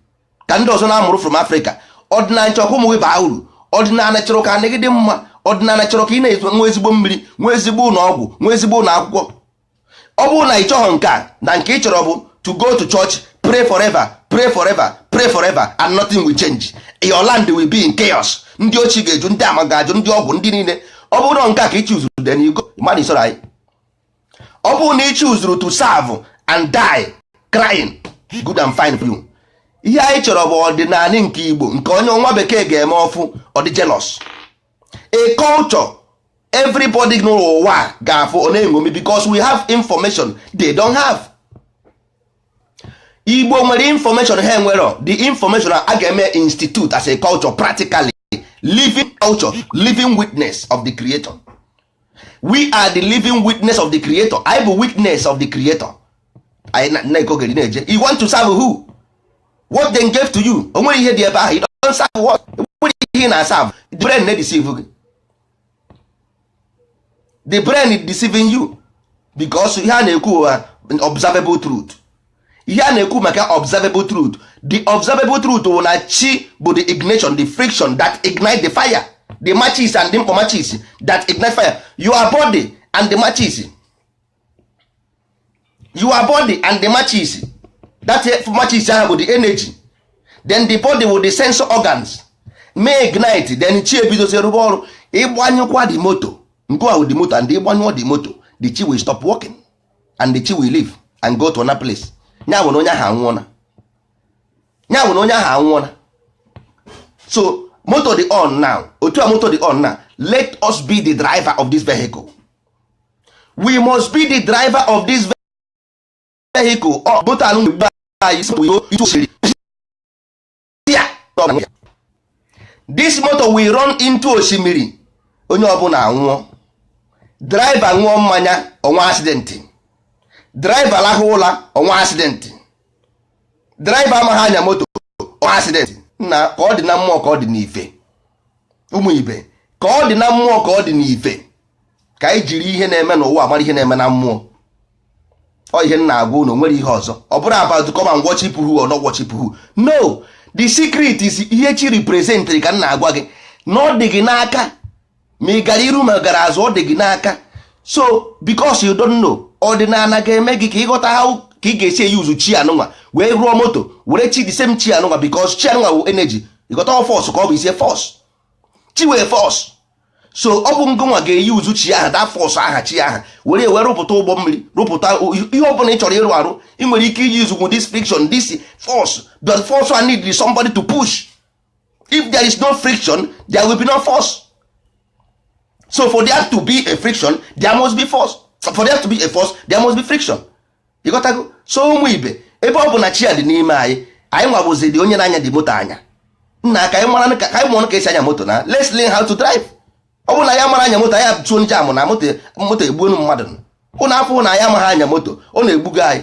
ka ndị ọzọ na-amụrụ from Africa. Ọdịnanị chọrọ ka ụmụ gị baa uru. Ọdịnanị chọrọ ka anị gị dị mma. Ọdịnanị chọrọ ka ị na-enwe ezigbo mmiri, nwee ezigbo ụlọ ọgwụ, nwee ezigbo ụlọ akwụkwọ. Ọ bụrụ na ị chọghọ nke a, na nke ị chọrọ bụ to go to church, pray forever, pray forever, pray forever, and nothing will change, your land will be in chaos. Ndị ochie ga-eju, ndị ama ga-ajụ, ndị ọgwụ, ndị niile. Ọ bụrụ na nke a ka ị chuzuru, then you go. Mmadụ isoro anyị. Ọ bụrụ na ị chuzuru to serve and die crying, good and fine for you. Ihe anyị chọrọ bụ ọdịnala nke Igbo, nke onye nwa bekee ga-eme ọfụ ọ dị jealous. A culture everybody n'ụwa ga-afụ, ọ na-eṅomi, because we have information they don't have. Igbo nwere information ha enwero. The information a ga-eme institute as a culture, practically living culture, living witness of the creator. We are the living witness of the creator. I bụ witness of the creator. Anyị na-ekogeri na-eje. You want to serve who? What they gave to you? O nwere ihe dị ebe ahụ. You don't serve what? Nwere ihe ị na-serve? The brain na-deceive gị. The brain is deceiving you, because ihe a na-ekwu observable truth. Ihe a na-ekwu maka observable truth, the observable truth bụ na chi bụ the ignition, the friction that ignite the fire, the matches and the mkpọ matches that ignite fire. Your body and the matches, your body and the matches, that matches ahụ bụ the energy. Then the body with the sensor organs may ignite, then chi ebidozie rụba ọrụ. Ịgbanyụkwa the moto nke ahụ, the moto, and ịgbanyụọ the moto, the chi will stop working and the chi will leave and go to another place. Ya bụ na onye ahụ anwụọna. Ya bụ na onye ahụ anwụọna. So moto dị on now. Otu a moto dị on now, let us be the driver of this vehicle. We must be the driver of this vehicle. Ọ moto anụ mgbe anyị si this motor will run into osimiri, onye ọbụla anwụọ. Driver ṅụọ mmanya, ọnwa accident. Driver lahụ ụla, ọnwa accident. Driver amaghị anya moto, ọnwa accident. Nna, ka ọ dị na mmụọ, ka ọ dị n'ife. Ụmụ ibe, ka ọ dị na mmụọ, ka ọ dị n'ife. Ka anyị jiri ihe na-eme n'ụwa mara ihe na-eme na mmụọ. Ọ ihe m na-agwa unu, nwere ihe ọzọ. Ọ bụrụ about come and worship who or not worship who, no. The secret is ihe chi represent ka m na-agwa gị, na ọ dị gị n'aka ma ị gara iru ma gara azụ. Ọ dị gị n'aka. So because you don't know, ọdịnala ga-eme gị ka ịghọta how ka ị ga-esi eyuzu chi anụnwa wee rụọ moto, were chi, the same chi anụnwa, because chi anụnwa bụ energy. Ịghọta? Ọ force ka ọ bụ, isi force, chi wee force. So ọ bụ ngụnwa ga-eyuzu chi ahụ, that force aha chi aha, were wee rụpụta ụgbọ mmiri, rụpụta ihe ọbụla ị chọrọ ịrụ arụ. Ị nwere ike iji use this friction, this force, but force one need somebody to push. If there is no friction, there will be no force. So for there to be a friction, there must be force. For there to be a force, there must be friction. Ịghọtago? So ụmụ ibe, ebe ọ bụ na chi a dị n'ime anyị, anyị nwabụzi dị onye na-anya dị moto anya. Nna, ka anyị mara, ka anyị mụrụ ka esi anya moto na let's learn how to drive. Ọ bụrụ na ya mara anya moto, anyị tụọ jam na moto, moto egbuonu mmadụ. Ụnụ afọ na ya amaghị anya moto, ọ na-egbugo anyị.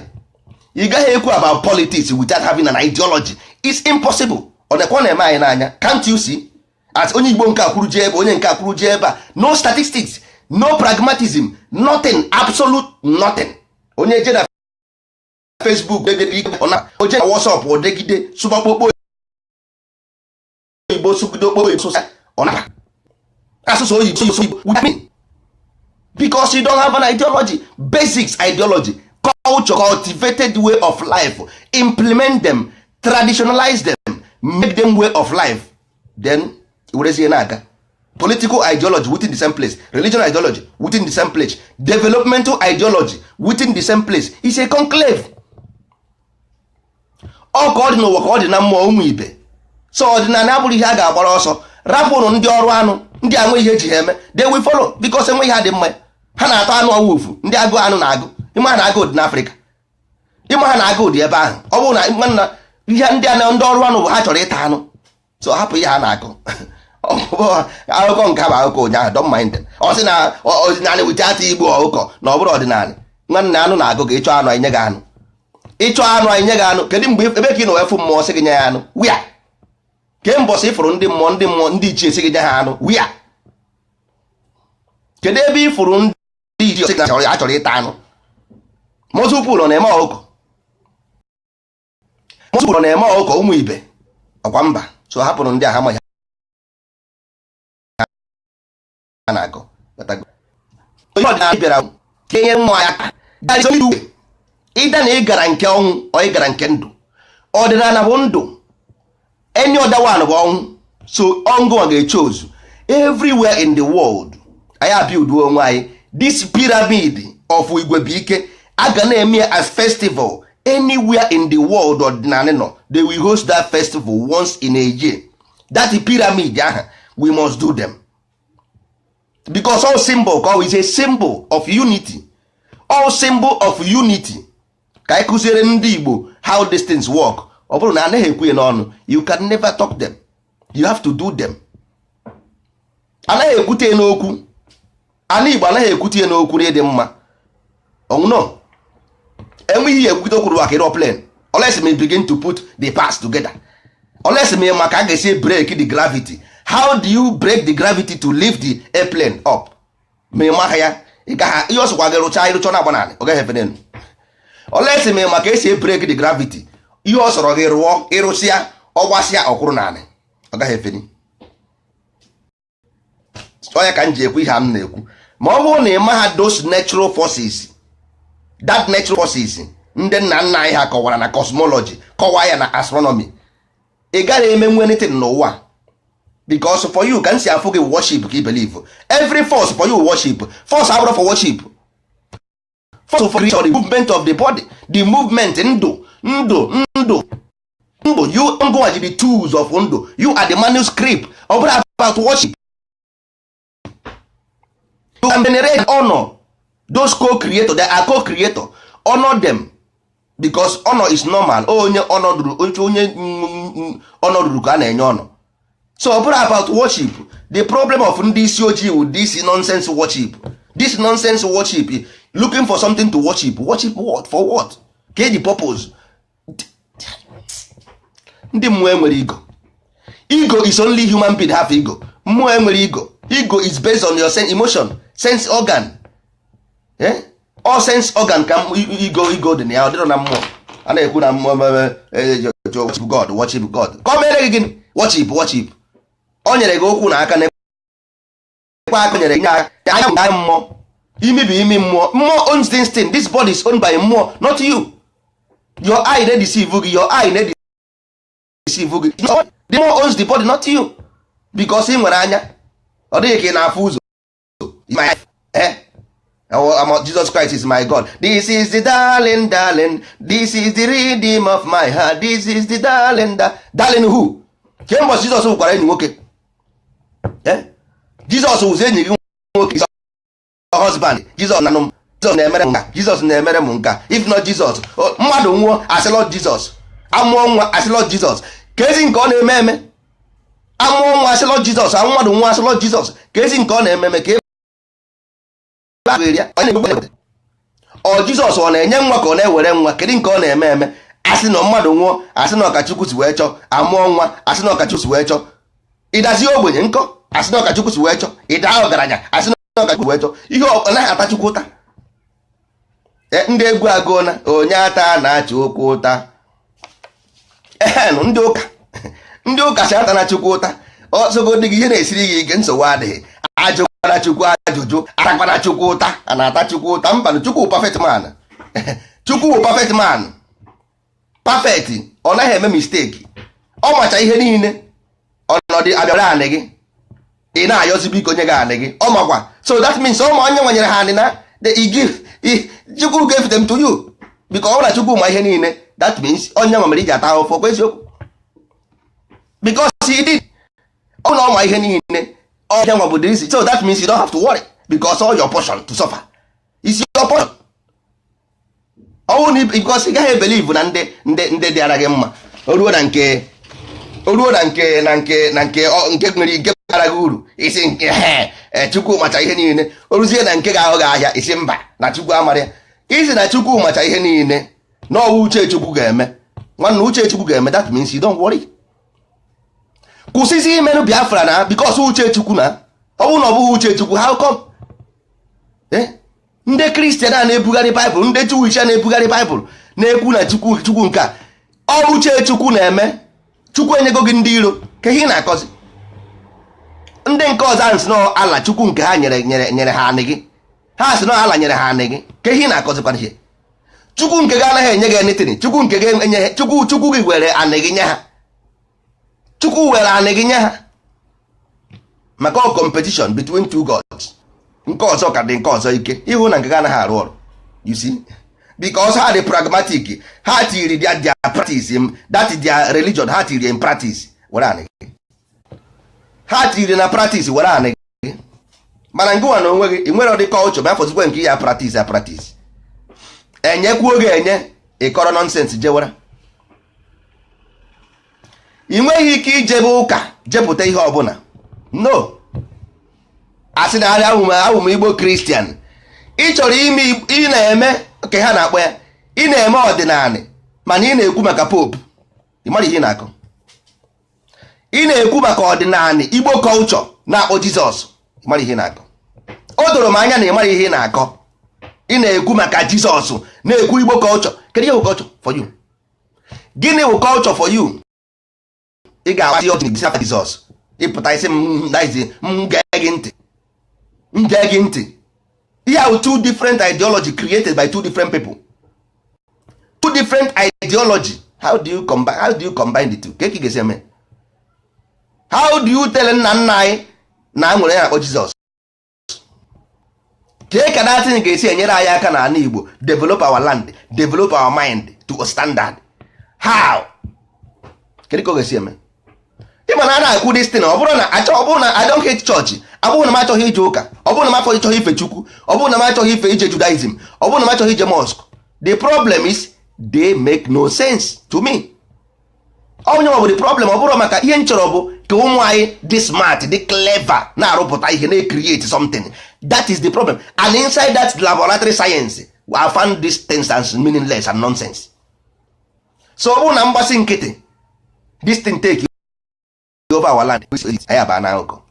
Ị gaghị ekwu about politics without having an ideology. It's impossible. Ọ na-ekwe na-eme anyị n'anya. Can't you see? As onye Igbo nke a kwuru jee ebe, onye nke a kwuru jee ebe a, no statistics, no pragmatism, nothing, absolute nothing. Onye je na Facebook oje na WhatsApp, odegide sụbakpokpo oyibo, sụgide okpo oyibo, ọ na asụsụ oyibo oyibo mean, because you don't have an ideology, basics ideology, culture, cultivated way of life. Implement them, traditionalize them, make them way of life, then werezie na-aga. Political ideology within the same place, religion ideology within the same place, developmental ideology within the same place, is a conclave. Ọ ka ọ dị n'ụwa, ka ọ dị na mmụọ. Ụmụ ibe, so ọdịnala abụrụ ihe a ga-agbara ọsọ. Rapụrụ ndị ọrụ anụ, ndị anwe ihe eji ha eme. They will follow because enwe ihe dị mma ha na-ata anụ ọwụfu. Ndị agụ anụ na-agụ, ịma ha na agụụ dị n'Afrịka, ịma ha na agụụ dị ebe ahụ. Ọ bụrụ na nwanna ihe ndị a ndị ọrụ anụ bụ ha chọrọ ịta anụ, so hapụ ihe ha na-akụ. Akụkọ nke bụ akụkọ ụnyaahụ, don't mind them. Ọ sị na ọdịnala without igbu ọkụkọ na ọ bụrụ ọdịnala. Nwanne, anụ na-agụ gị. Ịchọ anụ, anyị nye gị anụ. Ịchọ anụ, anyị nye gị anụ. Kedu mgbe, ebe ka ị nọ wee fụ mmụọ sị gị nye ya anụ? Wia ke mbọsị ịfụrụ ndị mmụọ, ndị mmụọ, ndị ichie sị gị nye ha anụ? Wia kedu ebe ị fụrụ ndị ichie sị gị achọrọ ịta anụ? Mozupụl na-eme ọkụkọ, mozupụl na-eme ọkụkọ. Ụmụ ibe, ọkwa mba. So hapụrụ ndị a, ha maghị ha na-akọ. Onye ọdịnala bịara ka enye mmụọ ya aka. Ịda na ị gara nke ọnwụ, ọ ị gara nke ndụ. Ọdịnala bụ ndụ, any other one bụ ọnwụ. So ọngụnwa ga-eche ozu everywhere in the world. Anyị abuild onwe anyị this pyramid of Igwebuike. A ga na-eme ya as festival anywhere in the world ọdịnala nọ. They will host that festival once in a year. That pyramid aha, we must do them because all symbol ka ọ is a symbol of unity, all symbol of unity. Ka anyị kụziere ndị Igbo how these things work. Ọ bụrụ na anaghị ekwu ya n'ọnụ, you can never talk them, you have to do them. Anaghị ekwute ya n'okwu. Ana Igbo anaghị ekwute ya n'okwu na ịdị mma no. Enweghị ihe ekwute okwu maka ịrọ plane unless me begin to put the parts together, unless me maka a ga-esi break the gravity. How do you break the gravity to lift the airplane up? Ma ị maka ya, ị gaghị. Ihe ọ sọkwa gị rụchaa, ịrụcha na agba naanị, ọ gaghị efe n'elu unless me maka esi break the gravity. Ihe ọ sọrọ gị rụọ, ịrụsịa, ọ gbasịa, ọkwụrụ naanị, ọ gaghị efeni. Onye ka m ji ekwu ihe a m na-ekwu? Ma ọ bụrụ na ị maha those natural forces, that natural forces ndị nna nna anyị ha kọwara na cosmology, kọwaa ya na astronomy, ị gaghị emenwu anything n'ụwa. Because for you, ka m si afụ gị, worship ka i believe. Every force for you, worship. Force abụrụ for worship. Force for creation, the movement of the body, the movement, ndụ, ndụ, ndụ, ndụ. You ngụwa ji the tools of ndụ. You are the manuscript. Ọ bụrụ about worship, you can generate honor those co-creator. They are co-creator. Honor them because honor is normal. Onye honor ruru, onye honor ruru ka a na-enye honor. So ọ bụrụ about worship, the problem of ndị isi ojii with this nonsense worship, this nonsense worship, looking for something to worship. Worship what? For what? Ka the purpose? Ndị mmụọ enwere ego. Ego is only human being have ego. Mmụọ enwere ego. Ego is based on your sense, emotion, sense organ, eh? All sense organ ka ego, ego dị na ya. Ọ dịrọ na mmụọ. A na-ekwu na mmụọ, worship God, worship God. Ka o mere gị gịnị? Worship, worship. O nyere gị okwu na aka na ekwe aka, nyere gị anya, anya mmụọ. Imi bụ imi mmụọ. Mmụọ owns this thing. This body is owned by mmụọ, not you. Your eye na-deceive gị. Your eye na-deceive gị. The mmụọ owns the body, not you. Because ị nwere anya, ọ dịghị ka ị na-afụ ụzọ. Eh? Jesus Christ is my God. This is the darling, darling. This is the rhythm of my heart. This is the darling, darling who? Kemgbe Jizọs gwara enyi nwoke, Jizọs wụzi enyi gị nwoke, husband. Jizọs na m, Jizọs na-emere m nka, Jizọs na-emere m nka. If not Jizọs, mmadụ nwụọ, asị Lord Jizọs. Amụọ nwa, asị Lord Jizọs. Ka ezi nke ọ na-eme eme? Amụọ nwa, asị Lord Jizọs. Mmadụ nwụọ, asị Lord Jizọs. Ka ezi nke ọ na-eme eme? Ka ọ Jizọs ọ na-enye nwa ka ọ na-ewere nwa? Kedu nke ọ na-eme eme? Asị na mmadụ nwụọ, asị na ọkachukwu si wee chọọ. Amụọ nwa, asị na ọkachukwu si wee chọọ. Ịdazi ogbenye nkọ, asị na ọkachukwu si wee chọọ. Ịda ọgaranya, asị na ọkachukwu wee chọọ. Ihe ọ naghị ata Chukwu ụta. Ndị egwu agụọ na onye ata na-achị okwu ụta. Ehenụ, ndị ụka, ndị ụka si ata na Chukwu ụta. Ọsọgodi gị ihe na-esiri gị ike, nsogbu adịghị. Ajụkwana Chukwu ajụjụ, atakwana Chukwu ụta. A na-ata Chukwu ụta? Mbanụ. Chukwu perfect man. Chukwu bụ perfect man, perfect. Ọ naghị eme mistake. Ọ macha ihe niile. Ọnọdụ abịara anị gị, ị na-ayọzi, biko nye gị anị gị. Ọ makwa. So that means ọ ma onye nwanyere ha anị na the give. Chukwu gave them to you because ọ na Chukwu ma ihe niile. That means onye nwa mere iji ata ahụfụ. Ọkwa eziokwu? Because he did. Ọ na ọ ma ihe niile. Ọhịa nwa bụ the reason. So that means you don't have to worry because all your portion to suffer is your portion. Ọnwụ na because ị gaghị ebelieve na ndị dị ara gị mma. O ruo na nke, o ruo na nke, na nke, na nke, nke nwere nke Gara gị uru isi nke he, Chukwu macha ihe niile. O ruzie na nke ga-aghọ gị ahịa, isi mba, na Chukwu amara ya. Isi na Chukwu macha ihe niile, na ọwụ uche Chukwu ga-eme. Nwanne, uche Chukwu ga-eme, that means you don't worry. Kwụsịzi imenụ Biafra na because uche Chukwu na ọ bụrụ na ọ bụghị uche Chukwu, how come? Ndị Kristian a na-ebugharị Baịbụl, ndị Jewish a na-ebugharị Baịbụl, na-ekwu na Chukwu, Chukwu nke a, ọ uche Chukwu na-eme. Chukwu enyego gị ndị iro ka ihe ị na-akọzi. Ndị nke ọzọ ahụ si na ala Chukwu nke ha nyere ha anị gị. Ha si na ala nyere ha anị gị ka ihe ị na-akọzikwana ihe. Chukwu nke gị anaghị enye gị anything. Chukwu nke gị enye Chukwu, Chukwu gị were anị gị nye ha. Chukwu were anị gị nye ha maka ọ competition between two gods. Nke ọzọ ka dị nke ọzọ ike ịhụ na nke gị anaghị arụ ọrụ. You see, because ha dị pragmatic, ha tiri their practice in, that is their religion. Ha tiri in practice, were anị gị. Ha tiri na practice, were anị gị. Mana ngịnwa na onwe gị, ị nwere ọdị culture ma afọzikwe nke ya practice ya practice enyekwuo gị enye ịkọrọ nonsense jewara. Ị nweghị ike ijebe ụka jepụta ihe ọbụla. No, asị na arịa ahụ m Igbo Kristian. Ị chọrọ ime, ị na-eme ka ha na-akpọ ya, ị na-eme ọdịnala, mana ị na-ekwu maka pope. Ị mara ihe ị na-akọ? Ị na-ekwu maka ọdịnala Igbo culture, na-akpọ Jizọs. Ị mara ihe ị na-akọ? O doro m anya na ị mara ihe ị na-akọ. Ị na-ekwu maka Jizọs, na-ekwu Igbo culture. Kedu ihe bụ culture for you? Gịnị bụ culture for you? Ị ga-agbazi ọchị n'isi afa Jizọs. Ịpụta isi m daizi, m gee gị ntị, m gee gị ntị. Ihe ahụ, two different ideology created by two different people, two different ideology. How do you combine? How do you combine the two? Ka ị ga-esi eme? How do you tell nna nna anyị na nwere ya akpọ Jizọs? Kee ka datin ga-esi enyere anyị aka n'ala Igbo, develop our land, develop our mind to a standard? How? Kedu ka ọ ga-esi eme? Ịma na a na-ekwu this thing, ọ bụrụ na achọ, ọ bụrụ na I don't hate church, ọ bụrụ na m achọghị ije ụka, ọ bụrụ na m achọghị ife Chukwu, ọ bụrụ na m achọghị ife ije Judaism, ọ bụrụ na m achọghị ije mosque, the problem is they make no sense to me. Onye ọ bụ the problem? Ọ bụrụ maka ihe m chọrọ bụ ka ụmụ anyị dị smart, dị clever, na-arụpụta ihe, na-create something. That is the problem. And inside that laboratory science, I found these things as meaningless and nonsense. So ọ bụrụ na mgbasị nkịtị, this thing take over our land, anyị aba na akụkọ.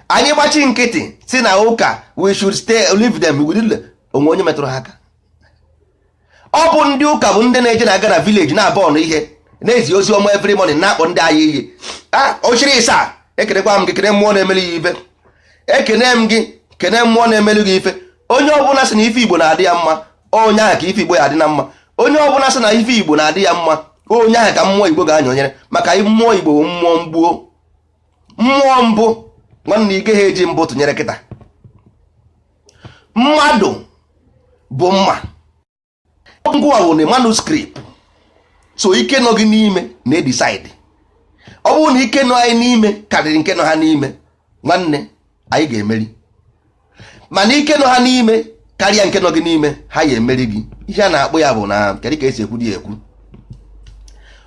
Anyị gbachi nkịtị si na ụka, we should stay, leave them. We didn't- onwe onye metụrụ ha aka. Ọ bụ ndị ụka bụ ndị na-eje na-aga na village na-abọ ọnụ ihe, na-ezi ozi ọma every morning, na-akpọ ndị agha iyi. A ochiri ịsa, ekenekwa m gị, kene mmụọ na-emeli ya ife. Ekene m gị, kene mmụọ na-emeli gị ife. Onye ọbụla sị na ife Igbo na-adị ya mma, onye ahụ ka ife Igbo ya adị na mma. Onye ọbụla sị na ife Igbo na-adị ya mma, onye ahụ ka mmụọ Igbo ga-anyonyere, maka mmụọ Igbo bụ mmụọ mgbuo mmụọ mbụ. Nwanne, ike ha eji mbụ tụnyere kịta. Mmadụ bụ mma ngwa bụ na manuscript, so ike nọ gị n'ime na-edecide. Ọ bụrụ na ike nọ anyị n'ime karịrị nke nọ ha n'ime, nwanne, anyị ga-emeri. Mana ike nọ ha n'ime karịa nke nọ gị n'ime, ha ya emeri gị. Ihe a na-akpọ ya bụ na kedu ka esi ekwu dị ya ekwu?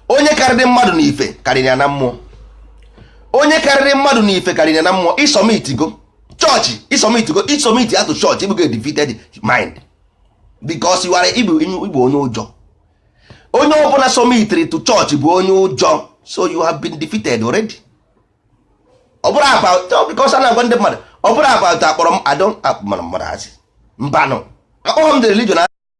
Onye karịrị mmadụ n'ife karịrị ya na mmụọ. Onye karịrị mmadụ n'ife karịrị ya na mmụọ. Ịsubmitigo chọọchị, ịsubmitigo, ịsubmit atụ chọọchị, ịbụgo defeated mind, because you are igbo, Igbo onye ụjọ. Onye ọbụla submitiri to church bụ onye ụjọ, so you have been defeated already. Ọ bụrụ about, because a na-agwa ndị mmadụ, ọ bụrụ about akpọrọ m adọ mmadụ mmadụ asị, mbanụ, akpọghọ m the religion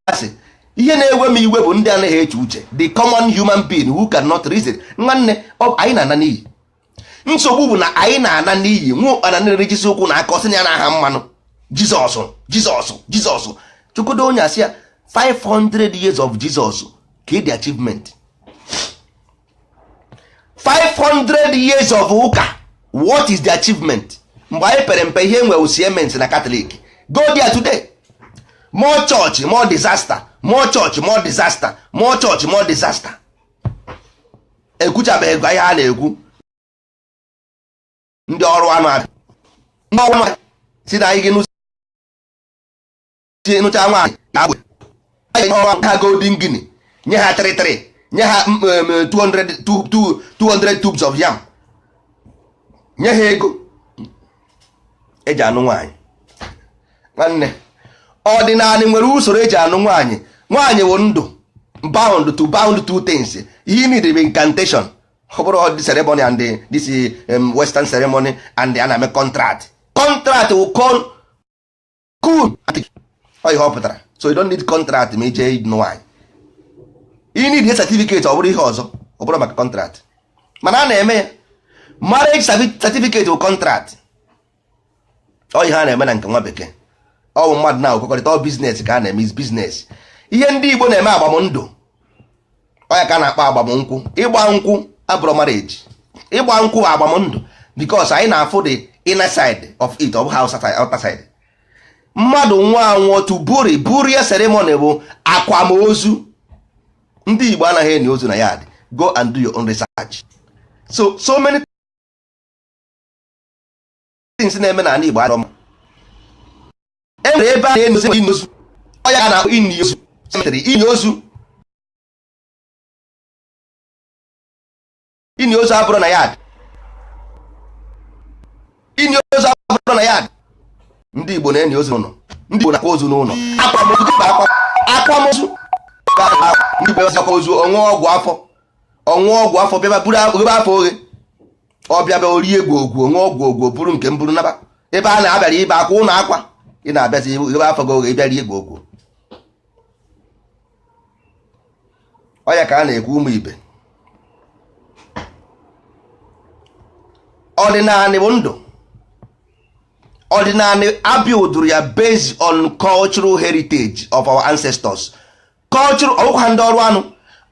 asị. Ihe na-ewe m iwe bụ ndị anaghị eche uche, the common human being who cannot reason. Nwanne, anyị na-ana n'iyi. Nsogbu bụ na anyị na-ana n'iyi. Nwa ụkpana na-erejisi ụkwụ na aka ọsị na ya na-aha mmanụ Jizọs, Jizọs, Jizọs. Chukwudo onye asị ya 500 years of Jesus ka the achievement, 500 years of ụka, what is the achievement? Mgbe anyị pere mpe, ihe enwe Siemens na Catholic. Go there today, more church, more disaster, more church, more disaster, more church, more disaster. Ekwuchabeghị ihe a na-ekwu. Ndị ọrụ anụ abịa, ndị ọrụ anụ si na anyị gị nụcha nwaanyị ọrụ ha golden guinea, nye ha 33, nye ha 200 200 tubes of yam. Nye ha ego eji anụ nwaanyị. Nwanne, ọdịnala nwere usoro eji anụ nwaanyị. Nwaanyị wụ ndụ, bound to bound two things. You need incantation. Ọ bụrụ the ceremony and this western ceremony and a na-eme contract. Contract wụ con cool ọ ihe ọ pụtara. So you don't need contract ma ije nụ nwaanyị. You need a certificate. Ọ bụrụ ihe ọzọ, ọ bụrụ maka contract, mana a na-eme ya marriage certificate wụ contract. Ọ ihe a na-eme na nke nwa bekee, ọ bụ mmadụ na-akwekọrịta. Ọ business ka a na-eme, is business. Ihe ndị Igbo na-eme agbamndụ, ọ ya ka a na-akpọ agbamnkwụ. Ịgba nkwụ abụrụ marriage, ịgba nkwụ bụ agbamndụ, because anyị na-afụ the inner side of it, ọ bụghị outer side. Mmadụ nwa anwụọ, to bury, burial ceremony bụ akwamozu. Ndị Igbo anaghị eni ozu na yard. Go and do your own research. So many things na-eme n'ala Igbo adọ mma. E nwere ebe a na-eni ozu, ini ozu. Ọ ya na-akpọ ini ozu, cemetery, ini ozu. Ini ozu abụrụ na yard, ini ozu abụrụ na yard. Ndị Igbo na-eni ozu n'ụlọ, ndị Igbo na-akwa ozu n'ụlọ. Akwamozu bụ akwamozu. Ndị Igbo akwa ozu, ọṅụọ ọgwụ afọ, ọṅụọ ọgwụ afọ, bịaba buru ghebe afọ oghe. Ọ bịa bịa orie egwu ogwu, onwe ọgwụ ogwu, buru nke m buru naba ebe a na-abịara ibe akwa ụlọ akwa. Ị na-abịazi ghebe afọ gị oghe, ịbịa rie egwu ogwu. Ọ ya ka a na-ekwu, ụmụ ibe, ọdịnala bụ ndụ. Ọdịnala abuilduru ya based on cultural heritage of our ancestors, cultural. Ọgwụkwa ndị ọrụ anụ,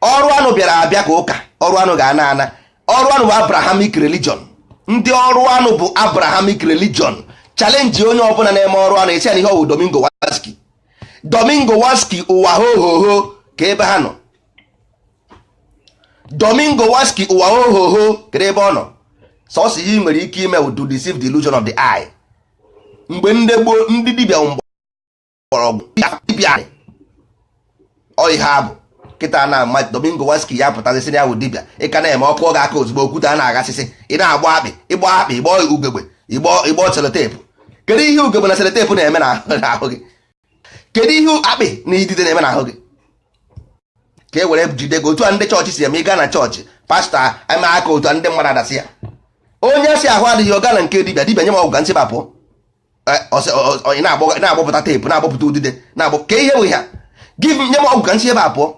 ọrụ anụ bịara abịa ka ụka ọrụ anụ ga-ana ana. Ọrụ anụ bụ Abrahamic religion. Ndị ọrụ anụ bụ Abrahamic religion. Challenge onye ọbụla na-eme ọrụ anụ, esi ya na ihe ọwụ Domingo Waski, Domingo Waski ụwa ho ho ho ka ebe ha nọ. Domingo Waski ụwa ho ho ho, kedu ebe ọ nọ? Sọsọ ihe ị nwere ike ime to deceive the illusion of the eye. Mgbe ndị gboo, ndị dibịa mgbọrọgwụ dibịa, ọ ihe a bụ kịta na ama Domingo Waski ya pụtazi sị na ya wụ dibịa. Ị ka na-eme ọkụ ọ ga-aka ozugbo, okwute a na-aghasịsị. Ị na-agba akpị, ịgba akpị, ịgbọ ugegbe, ịgbọ sellotape. Kedu ihe ugegbe na sellotape na-eme n'ahụ gị? Kedu ihe akpị na idide na-eme n'ahụ gị? Ka e were jide gị otu a ndị chọọchị si eme. Ị gaa na chọọchị, pastọ eme aka otu a, ndị mmadụ adasị ya. Onye si ahụ adịghị, ọ gaa na nke dibịa. Dibịa nye m ọgwụ ka nsị ba pụọ. Ị na-agbọpụta teepu, na-agbọpụta udide, na-agbọ ka ihe bụ ihe a. Give nye m ọgwụ ka nsị ebe a pụọ.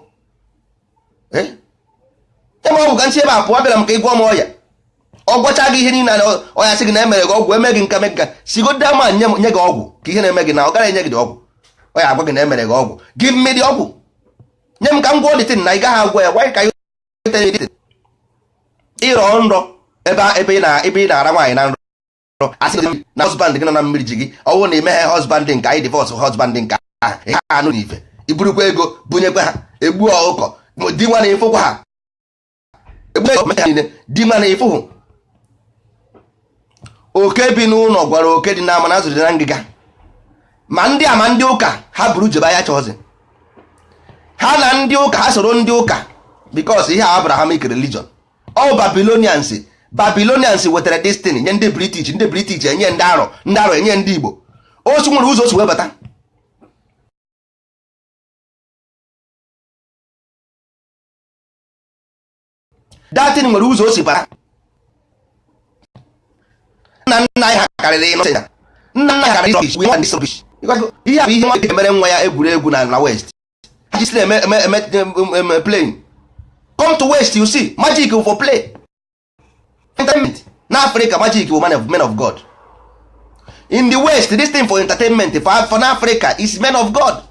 Nye m ọgwụ ka nsị ebe a pụọ. Bịara m ka ị gwọọ m ọya. Ọ gwọcha gị ihe niile na ọya, sị gị na emere gị ọgwụ, eme gị nka, me nka, sigodo ma nye nye gị ọgwụ ka ihe na-eme gị na ọ gaghị enye gị dị ọgwụ. Ọ ya agwa gị na emere gị ọgwụ. Give me the ọgwụ, nye m ka m gwọọ the thing na ị gaghị agwọ ya. Why ka ịrọ nrọ ebe ị na-ara nwaanyị na nrọ, asị gị na husband gị nọ na mmiri ji gị? Ọ bụrụ na imeghe husband nke anyị, divorce husband nke ahụ, ị ha anụ n'ife, iburukwa ego bunyekwa ha, egbuo ọkụkọ di nwa na ịfụkwa ha, egbuo ha niile, di nwa na ịfụhụ. Oke bi n'ụlọ gwara oke dị n'ama na azụ dị na ngịga. Ma ndị a, ma ndị ụka ha buru jebe anya chọọzi ha na ndị ụka ha soro ndị ụka, because ihe a Abrahamic religion, all Babylonians. Babylonians wetara destiny nye ndị British, ndị British enye ndị Arọ, ndị Arọ enye ndị Igbo. Osu nwere ụzọ osu wee bata. Datin nwere ụzọ o si bata. Nna nna anyị ha karịrị ịnọ, nna nna ha karịrị rubbish. We want this rubbish. Ihe a bụ ihe nwa mere nwa ya egwuregwu na west. Ha ji si na-eme eme eme eme playing. Come to west, you see magic for play, entertainment. Na Africa, magic bụ man of God. In the west, this thing for entertainment. For na Africa is men of God.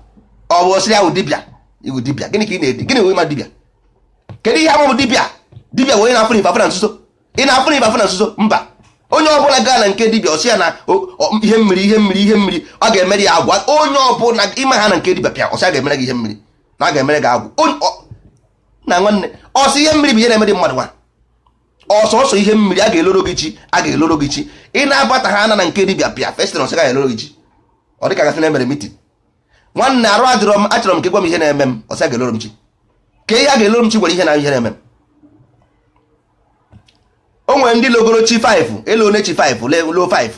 Ọ bụ osiri ahụ dibịa, iwu dibịa. Gịnị ka ị na-edi? Gịnị wụ ịma dibịa? Kedu ihe ama bụ dibịa? Dibịa bụ onye na-afụ ife afụ na nzuzo. Ị na-afụ ife afụ na nzuzo? Mba. Onye ọbụla gaa na nke dibịa, ọsị ya na ihe mmiri, ihe mmiri, ihe mmiri, ọ ga-emere ya agwa. Onye ọbụla ime ha na nke dibịa pịa, ọsị a ga-emere gị ihe mmiri na a ga-emere gị agwụ. Na nwanne, ọsọ ihe mmiri bụ ihe na-emere mmadụ nwa. Ọsọsọ ihe mmiri a ga-eloro gị chi, a ga-eloro gị chi. Ị na-abata ha ana na nke dibịa pịa festin, ọsị ga-eloro gị chi. Ọ dịka gasị na emere meeting. Nwanne, arụ adịrọ m, achọrọ m ka ị gwa m ihe na-eme m. Ọsị a ga-eloro m chi. Ka ihe a ga-eloro m chi gwara ihe na ihe na-eme m. O nwere ndị logoro chi 5, elo one chi 5, lo 5,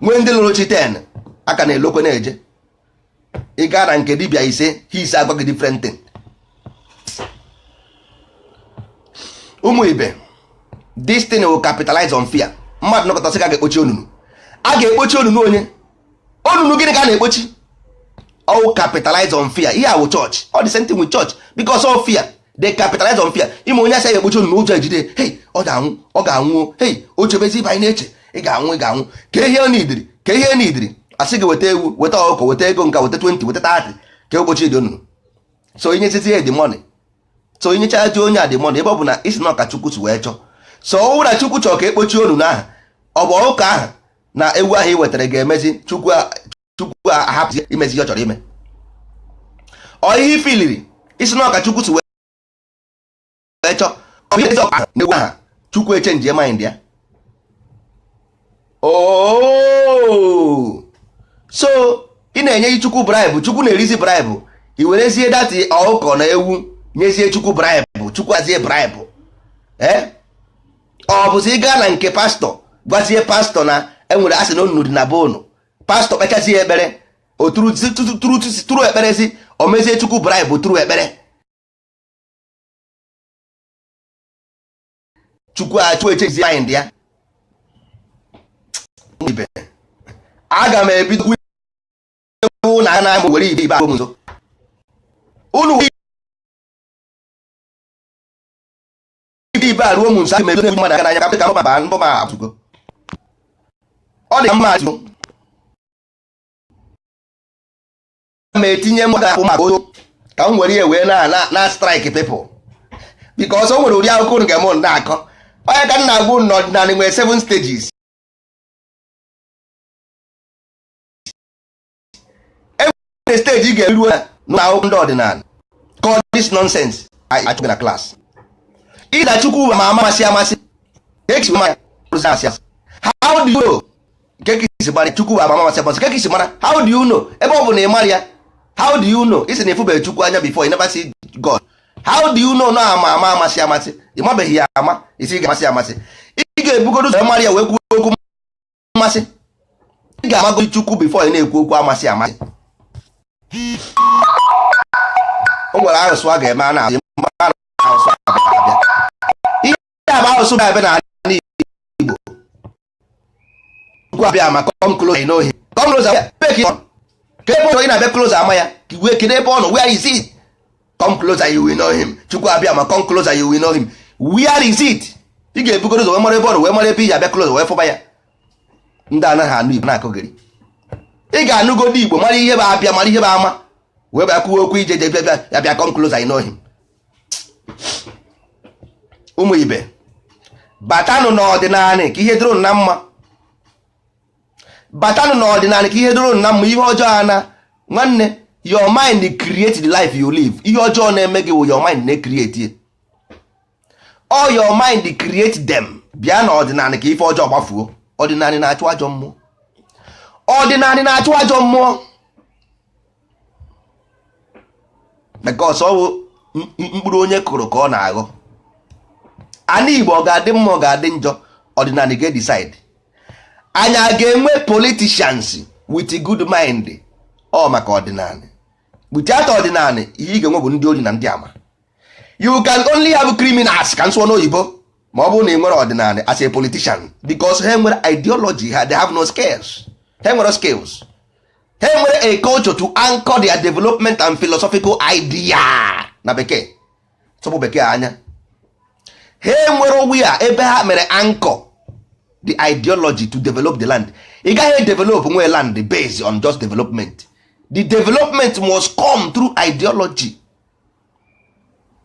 nwee ndị loro chi 10, aka na-elokwe na-eje. Ị gaa na nke dibịa ise, ha ise agwa gị different thing. Ụmụ ibe, this thing will capitalize on fear. Mmadụ nọkọta sị ka a ga-ekpochi onunu, a ga-ekpochi onunu onye? Onunu gịnị ka a na-ekpochi? All capitalize on fear. Ihe awụ church, all the same thing with church, because of fear they capitalize on fear. Ime onye asị ya ekpochi onunu, ụjọ ejide, hey, ọ ga-anwụ, ọ ga-anwụ, hey, o chebezi ibe anyị na-eche ị ga-anwụ, ị ga-anwụ. Ka ihe ọ nidiri, ka ihe nidiri, asị gị weta ewu, weta ọkụkọ, weta ego nka, weta 20, weta 30, ka ụbọchị dị onunu. So inyezizi ya the money, so inyecha dị onye a the money, ebe ọ bụ na isi na ọka Chukwu si wee chọọ. So ọ bụrụ na Chukwu chọọ ka ekpochi onunu ahụ, ọ bụ ọkụkọ ahụ na ewu ahụ ị wetara ga-emezi Chukwu, Chukwu ahapụ imezi ihe ọ chọrọ ime. Ọ ihe ifiliri isi na ọka Chukwu si wee chọọ, ọ bụ ihe ọkụkọ ahụ na ewu ahụ, Chukwu echange mind ya. Oh, so ị na-enye Chukwu bribe, Chukwu na-erizi bribe. I werezie that ọkụkọ na ewu nyezie Chukwu bribe, Chukwu azie bribe. Ee, ọ bụzi ị gaa na nke pastọ, gwazie pastọ na enwere asị na onunu dị na be unu, pastọ kpechazie ekpere, o tụrụ ekperezi, o mezie Chukwu bribe tụrụ ekpere, Chukwu achụ echezie mind ya. Ibe aga m ebido ewu na ana m were ibe ibe abụ m nso unu ibe ibe a ruo m nso, aga m ebido mmadụ aka n'anya ka m baa mbọ ma atụgo. Ọ dị mma atụ ma etinye m ga-akwụ maka oto ka m were ya wee na na strike people, because o nwere ụdị akụkọ unu ga-eme na-akọ. Onye ka m na-agwa unu n'ọdịnala nwere 7 stages. Enwere stage ị ga-eruo na akwụkwọ ndị ọdịnala call this nonsense achụghị na class. Ịda Chukwu ma amasị amasị, how do you know? Kekisi mara Chukwu ama amasị amasị, kekisi mara, how do you know? Ebe ọ bụ na ị mara ya, how do you know? Isi na ịfụbeghị Chukwu anya before, you never see God. How do you know na ama ama amasị amasị? Ị mabeghị ya ama, isi ga-amasị amasị. Ị ga-ebugodo ụzọ mara ya wee kwuo okwu mmasị. Ị ga-amago Chukwu before ị na-ekwu okwu amasị amasị. O nwere arụsụ a ga-eme a na-asụ abịa, ihe a bụ arụsụ ga-abịa n'ala Igbo. Chukwu abịa ma come close, you know him. Come close, ka ebe ọ ị na-abịa close ama ya wee kedu ebe ọ nọ? Where is it? Come closer, you will know him. Chukwu abịa ma come closer, you will know him. Where is it? Ị ga-ebugoro ụzọ wee mara ebe ọ nọ, wee mara ebe ị ga-abịa close wee fụba ya. Ndị anaghị anụ Igbo na-akụgịrị. Ị ga-anụgodo Igbo, mara ihe bụ abịa, mara ihe bụ ama, wee bịa kwuo okwu ije je bịa bịa ya bịa come closer, you know him. Ụmụ ibe, batanụ n'ọdịnala ka ihe dịrị unu na mma. Batanụ n'ọdịnala ka ihe dịrị unu na mma. Ihe ọjọọ ana nwanne, your mind create the life you live. Ihe ọjọọ na-eme gị wụ your mind na-create it. All your mind create them. Bịa n'ọdịnala ka ife ọjọọ gbafuo. Ọdịnala na-achụ ajọ mmụọ, ọdịnala na-achụ ajọ mmụọ, because ọ bụ mkpụrụ onye kụrụ ka ọ na-aghọ. Ana Igbo ọ ga-adị mma, ọ ga-adị njọ, ọdịnala ga-decide. Anyị a ga-enwe politicians with good mind ọ maka ọdịnala. Without ọdịnala, ihe ị ga-enwe bụ ndị ori na ndị ama. You can only have criminals, ka nsụọ n'oyibo, ma ọ bụrụ na ị nwere ọdịnala as a politician, because ha nwere ideology ha, they have no skills. Ha nwere skills, ha nwere a culture to anchor their development and philosophical idea na bekee tụpụ bekee anya. Ha nwere onwe ya ebe ha mere anchor the ideology to develop the land. Ị gaghị develop nwe land based on just development. The development must come through ideology.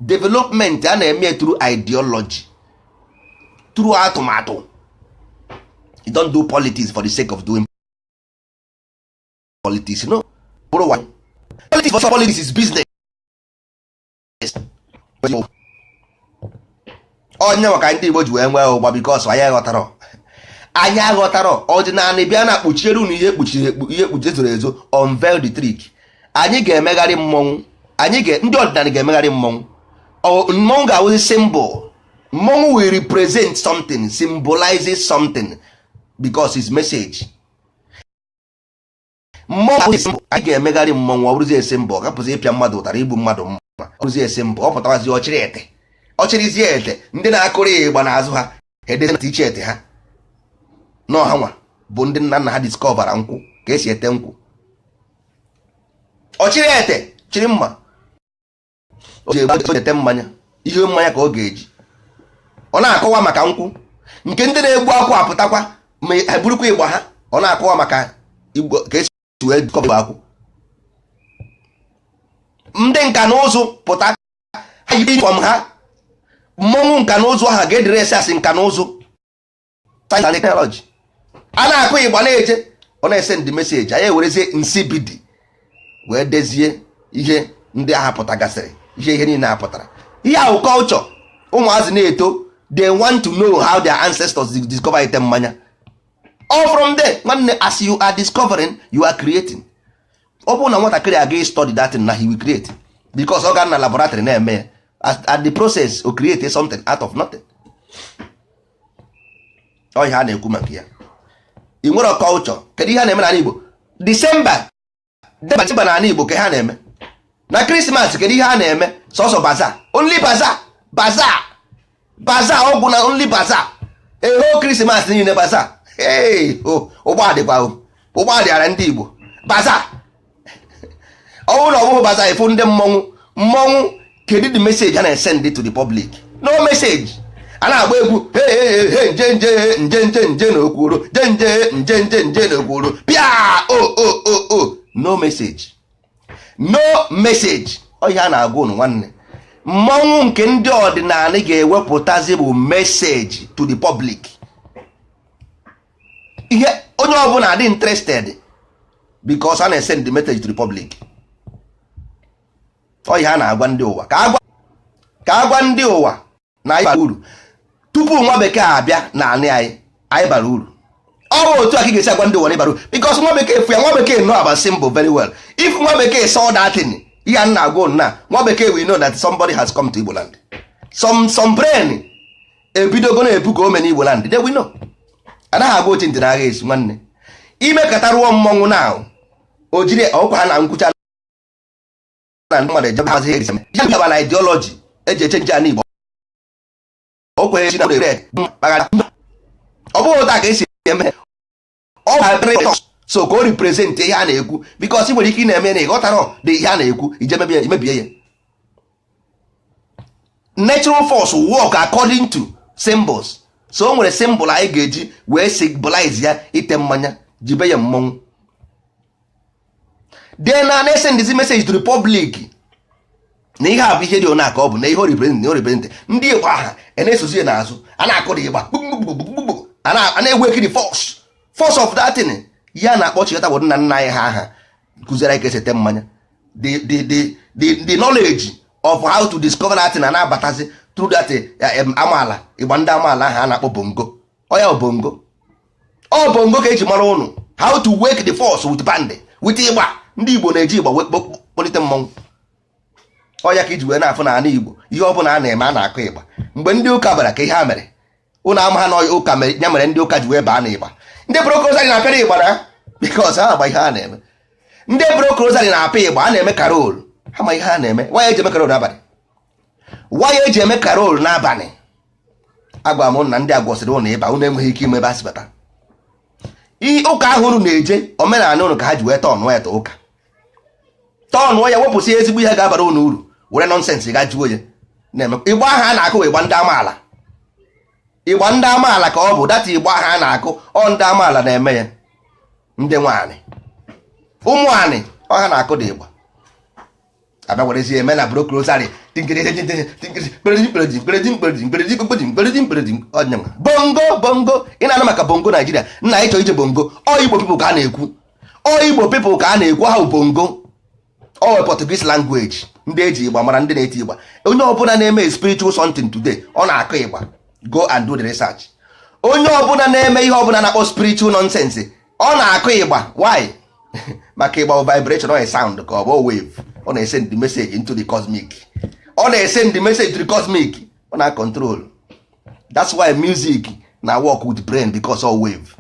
Development a na-eme through ideology, through atụmatụ. You don't do politics for the sake of doing politics, no. Bụrụ wa politics for politics is business. Onye maka ndị Igbo ji wee nwee ụgba, because anyị aghọtara, anyị aghọtara ọdịnala. Bịa na kpuchiere unu ihe kpuchiri ekpu, ihe kpuchi zoro ezo, unveil the trick. Anyị ga-emegharị mmọnwụ, anyị ga ndị ọdịnala ga-emegharị mmọnwụ. Mmọnwụ ga-awụzi symbol. Mmọnwụ will represent something, symbolizes something, because it's message. Mmọnwụ anyị ga-emegharị, mmọnwụ ọ bụrụzie ese mbọ, ọ gapụzi ịpịa mmadụ ụtara, igbu mmadụ mma, ọ bụrụzie ese mbọ, ọ pụtawazi ọchịrị ete, ọchịrịzie ete, ndị na-akụrụ ya ịgba n'azụ ha edezi na iche ete ha n'ọha nwa bụ ndị nna nna ha discovera nkwụ, ka esi ete nkwụ. Ọchịrị ete, chịrị mma, o ji egbu ete mmanya, ihe mmanya ka ọ ga-eji. Ọ na-akọwa maka nkwụ. Nke ndị na-egbu akwụ apụtakwa ma ha burukwa ịgba ha, ọ na-akọwa maka igbo, ka esi wee kọba igbo akwụ. Ndị nka na ụzụ pụta, ha yi uniform ha. Mmọnwụ nka na ụzụ ha ga-edress asị nka na ụzụ, science and technology. A na-akụ ịgba na-eje, ọ na-esend message. Anyị ewerezie nsibidi wee dezie ihe ndị agha pụtagasịrị, ihe niile a pụtara. Ihe ahụ culture ụmụazị na-eto, they want to know how their ancestors discover ite mmanya. All from there, nwanne, as you are discovering, you are creating. Ọ bụrụ na nwatakịrị aga study that thing, na he will create, because ọ ga na laboratory na-eme ya. At the process, o create something out of nothing. Ọ ihe a na-ekwu maka ya, ị nwere culture. Kedu ihe a na-eme n'ala Igbo? December, December n'ala Igbo, ka ha na-eme na Christmas. Kedu ihe a na-eme? Sọsọ bazaar, only bazaar, bazaar, bazaar, ọgwụ na only bazaar. Eho Christmas niile bazaar. Hey, ụgbọ adịkwa, ụgbọ adịara ndị Igbo bazaar. Ọ bụrụ na ọ bụghị bazaar, ịfụ ndị mmọnwụ. Mmọnwụ, kedu the message a na-esend to the public? No message. A na-agba egwu, he he, nje nje nje nje nje n'okwuru, nje nje nje nje nje n'okwuru, pịa o o o o. No message, no message. Ọ ihe a na-agwa unu, nwanne, mmọnwụ nke ndị ọdịnala ga-ewepụtazi bụ message to the public. Ihe onye ọbụla dị interested, because a na-esend the message to the public. Ọ ihe a na-agwa ndị ụwa, ka a gwa ndị ụwa na anyị bara uru tupu nwa bekee abịa na anị anyị. Anyị bara uru. Ọ bụ otu a ka ị ga-esi agwa ndị ụwa na ịbara uru, because nwa bekee fụ ya. Nwa bekee know about symbol very well. If nwa bekee saw that thing, ihe a na-agwa unu na nwa bekee will know that somebody has come to Igbo land. Some brain ebidogo na-ebu ka ome n'Igbo land. They will know. Anaghị agwa ochi ntị n'agha esi. Nwanne, imekọta rụọ mmọnwụ na o jiri ọkwa ha na nkwụcha na ndị mmadụ ejebe hazi esi ya na ideology eji eche nche ana Igbo. O kweghị na ọ bụghị ụta ka esi eme. Ọ so ka o represent ihe a na-ekwu, because ị nwere ike ị na-eme na ịghọtara dị ihe a na-ekwu, ije mebie ya. Natural force work according to symbols. So o nwere symbol anyị ga-eji wee symbolize ya, ite mmanya, jibe ya mmọnwụ. Then na na-esend this message to the public na ihe a bụ ihe dị ona ka ọ bụ na ihe o represent, na o represent ndị Igbo aha a na-esozi ya n'azụ, a na-akụrụ ịgba gbugbugbugbugbugbu, a na-eweki the force of that thing. Ya na-akpọ chikọta bụ nna nna anyị ha aha kụziere anyị ka esi ete mmanya. The knowledge of how to discover that thing na-abatazi through that amaala ịgba. Ndị amaala ahụ a na-akpọ bongo, ọ ya bongo, ọ bongo ka eji mara ụnụ how to wake the force with band, with ịgba. Ndị Igbo na-eji ịgba kpọlite mmọnwụ. Ọ ya ka iji wee na-afụ na ala Igbo, ihe ọ bụla a na-eme, a na-akụ ịgba. Mgbe ndị ụka bara, ka ihe ha mere, ụnụ ama ha na ụka mere ya mere ndị ụka ji wee baa n'ịgba. Ndị brokosari na-apịara ịgba na because ha agba ihe ha na-eme. Ndị brokosari na-apịa ịgba, a na-eme carol. Ha ma ihe ha na-eme. Waya eji eme carol n'abalị, waya eji eme carol n'abalị. Agwa m na ndị agwọsịrị ụnụ ịba, ụnụ enweghị ike ime ebe a si bata ụka ahụ unu na-eje. Omenala ụnụ ka ha ji wee tọnụọ ya, ụka tọnụọ ya, wepụsị ezigbo ihe ga-abara ụnụ uru, were nonsense ga juo ya na-eme. Ịgba ahụ a na-akụ, ịgba ndị amaala, ịgba ndị amaala ka ọ bụ data. Ịgba ahụ a na-akụ, ọ ndị amaala na-eme ya, ndị nwaanyị, ụmụ anị ọha na-akụ dị ịgba. Abịa werezie eme na brok rosary, bongo bongo. Ị na-anụ maka bongo Naijiria nna ịchọ ije bongo. Ọ Igbo people ka a na-ekwu, ọ Igbo people ka a na-ekwu ahụ bongo. Ọ Portuguese language. Ndị eji ịgba mara, ndị na-eti ịgba. Onye ọbụla na-eme spiritual something today, ọ na-akụ ịgba. Go and do the research. Onye ọbụla na-eme ihe ọbụla na-akpọ spiritual nonsense, ọ na-akụ ịgba. Why? Maka ịgba bụ vibration, ọ sound ka ọ bụ wave. Ọ na-esend the message into the cosmic, ọ na-esend the message to the cosmic, ọ na-control. That's why music na work with brain, because of wave.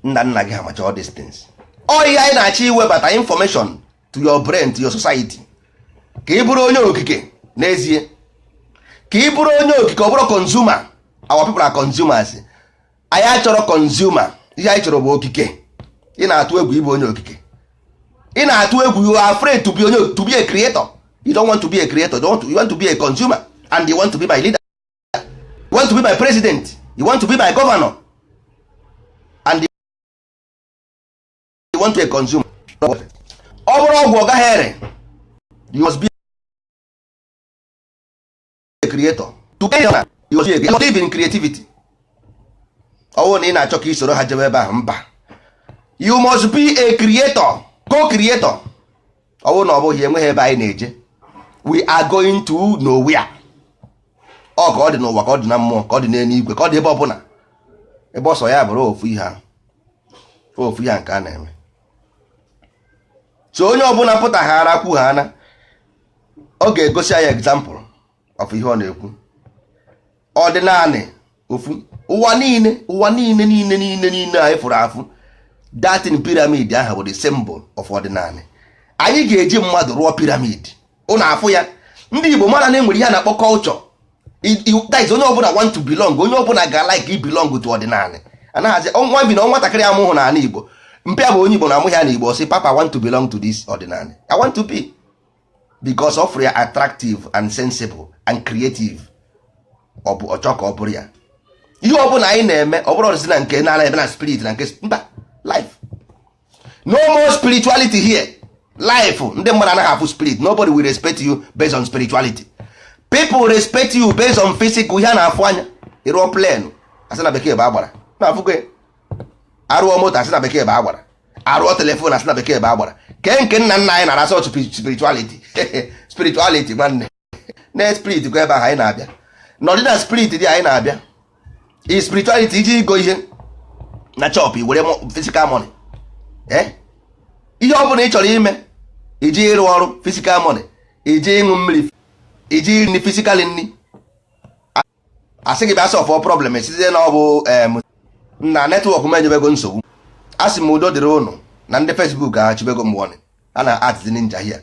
Nna nna gị amacha all these things. Ọ ihe anyị na-achọ iwebata information to your brain, to your society, ka ị bụrụ onye okike n'ezie, ka ị bụrụ onye okike, ọ bụrụ consumer. Our people are consumers. Anyị achọrọ consumer, ihe anyị chọrọ bụ okike. Ị na-atụ egwu ịbụ onye okike, ị na-atụ egwu. You are afraid to be onye, to be a creator. You don't want to be a creator. You want to be a consumer, and you want to be my leader, you want to be my president, you want to be my governor, and you want to be a consumer. Ọ bụrụ ọgwụ, ọ gaghị ere. You must be a creator to be a, you must be a, live in creativity. Ọ bụrụ na ị na-achọ ka ị soro ha jebe ebe ahụ, mba, you must be a creator, co-creator. Ọ bụrụ na ọ bụghị, enweghị ebe anyị na-eje. We are going to nowhere. Ọ ka ọ dị n'ụwa, ka ọ dị na mmụọ, ka ọ dị n'eluigwe, ka ọ dị ebe ọbụla, ebe ọsọ ya bụrụ ofu ihe ahụ, ofu ihe nke a na-eme. So onye ọbụla pụtaghara kwu ha na ọ ga-egosi anyị example of ihe ọ na-ekwu. Ọdịnanị ofu ụwa niile, ụwa niile niile niile niile anyị fụrụ afụ, datin pyramid ahụ bụ the symbol of ọdịnanị. Anyị ga-eji mmadụ rụọ pyramid, ụnụ afụ ya. Ndị Igbo mara na enwere ihe a na-akpọ culture. That is, onye ọbụla want to belong, onye ọbụla ga like belong to ọdịnanị. Anaghịzi nwa bi na nwatakịrị amụhụ n'ala Igbo mpịa bụ onye Igbo na amụghị ya na Igbo sị, "Papa, want to belong to this ọdịnanị. I want to be," because of ya attractive and sensible and creative. Ọ bụ ọchọ ka ọ bụrụ ya. Ihe ọbụla anyị na-eme, ọ bụrụ ọdịsị na nke na ebe na spirit na nke mba life, no more spirituality here. Life ndị mmadụ anaghị afụ spirit. Nobody will respect you based on spirituality. People respect you based on physical, ihe a na-afụ anya. Ịrụọ plane, asị na bekee bụ agbara na-afụkwe. Arụọ moto, asị na bekee bụ agbara. Arụọ telephone, asị na bekee bụ agbara. Kee nke nna nna anyị nara asọ spirituality? Spirituality, nwanne, na spirit kwa ebe ahụ anyị na-abịa nọdị na spirit dị anyị na-abịa. I spirituality iji igo ihe na chọpụ were physical money, eh? Ihe ọ bụla ị chọrọ ime, iji ịrụ ọrụ, physical money, iji ịṅụ mmiri, iji nri, physical nri. Asị gị bịa solve problem, esizie na ọ bụ na network m enyebego nsogbu. A sị m udo dịrị ụnụ na ndị Facebook achịbego m warning a na atịzi ninja here.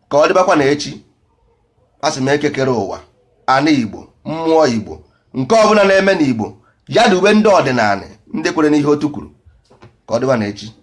Ka ọ dịbakwa na echi. A sị m ekekere ụwa, ana Igbo, mmụọ Igbo, nke ọbụla na-eme n'Igbo ya dube ndị ọdịnala, ndị kwere n'ihe otu kwuru. Ka ọ dịba na echi.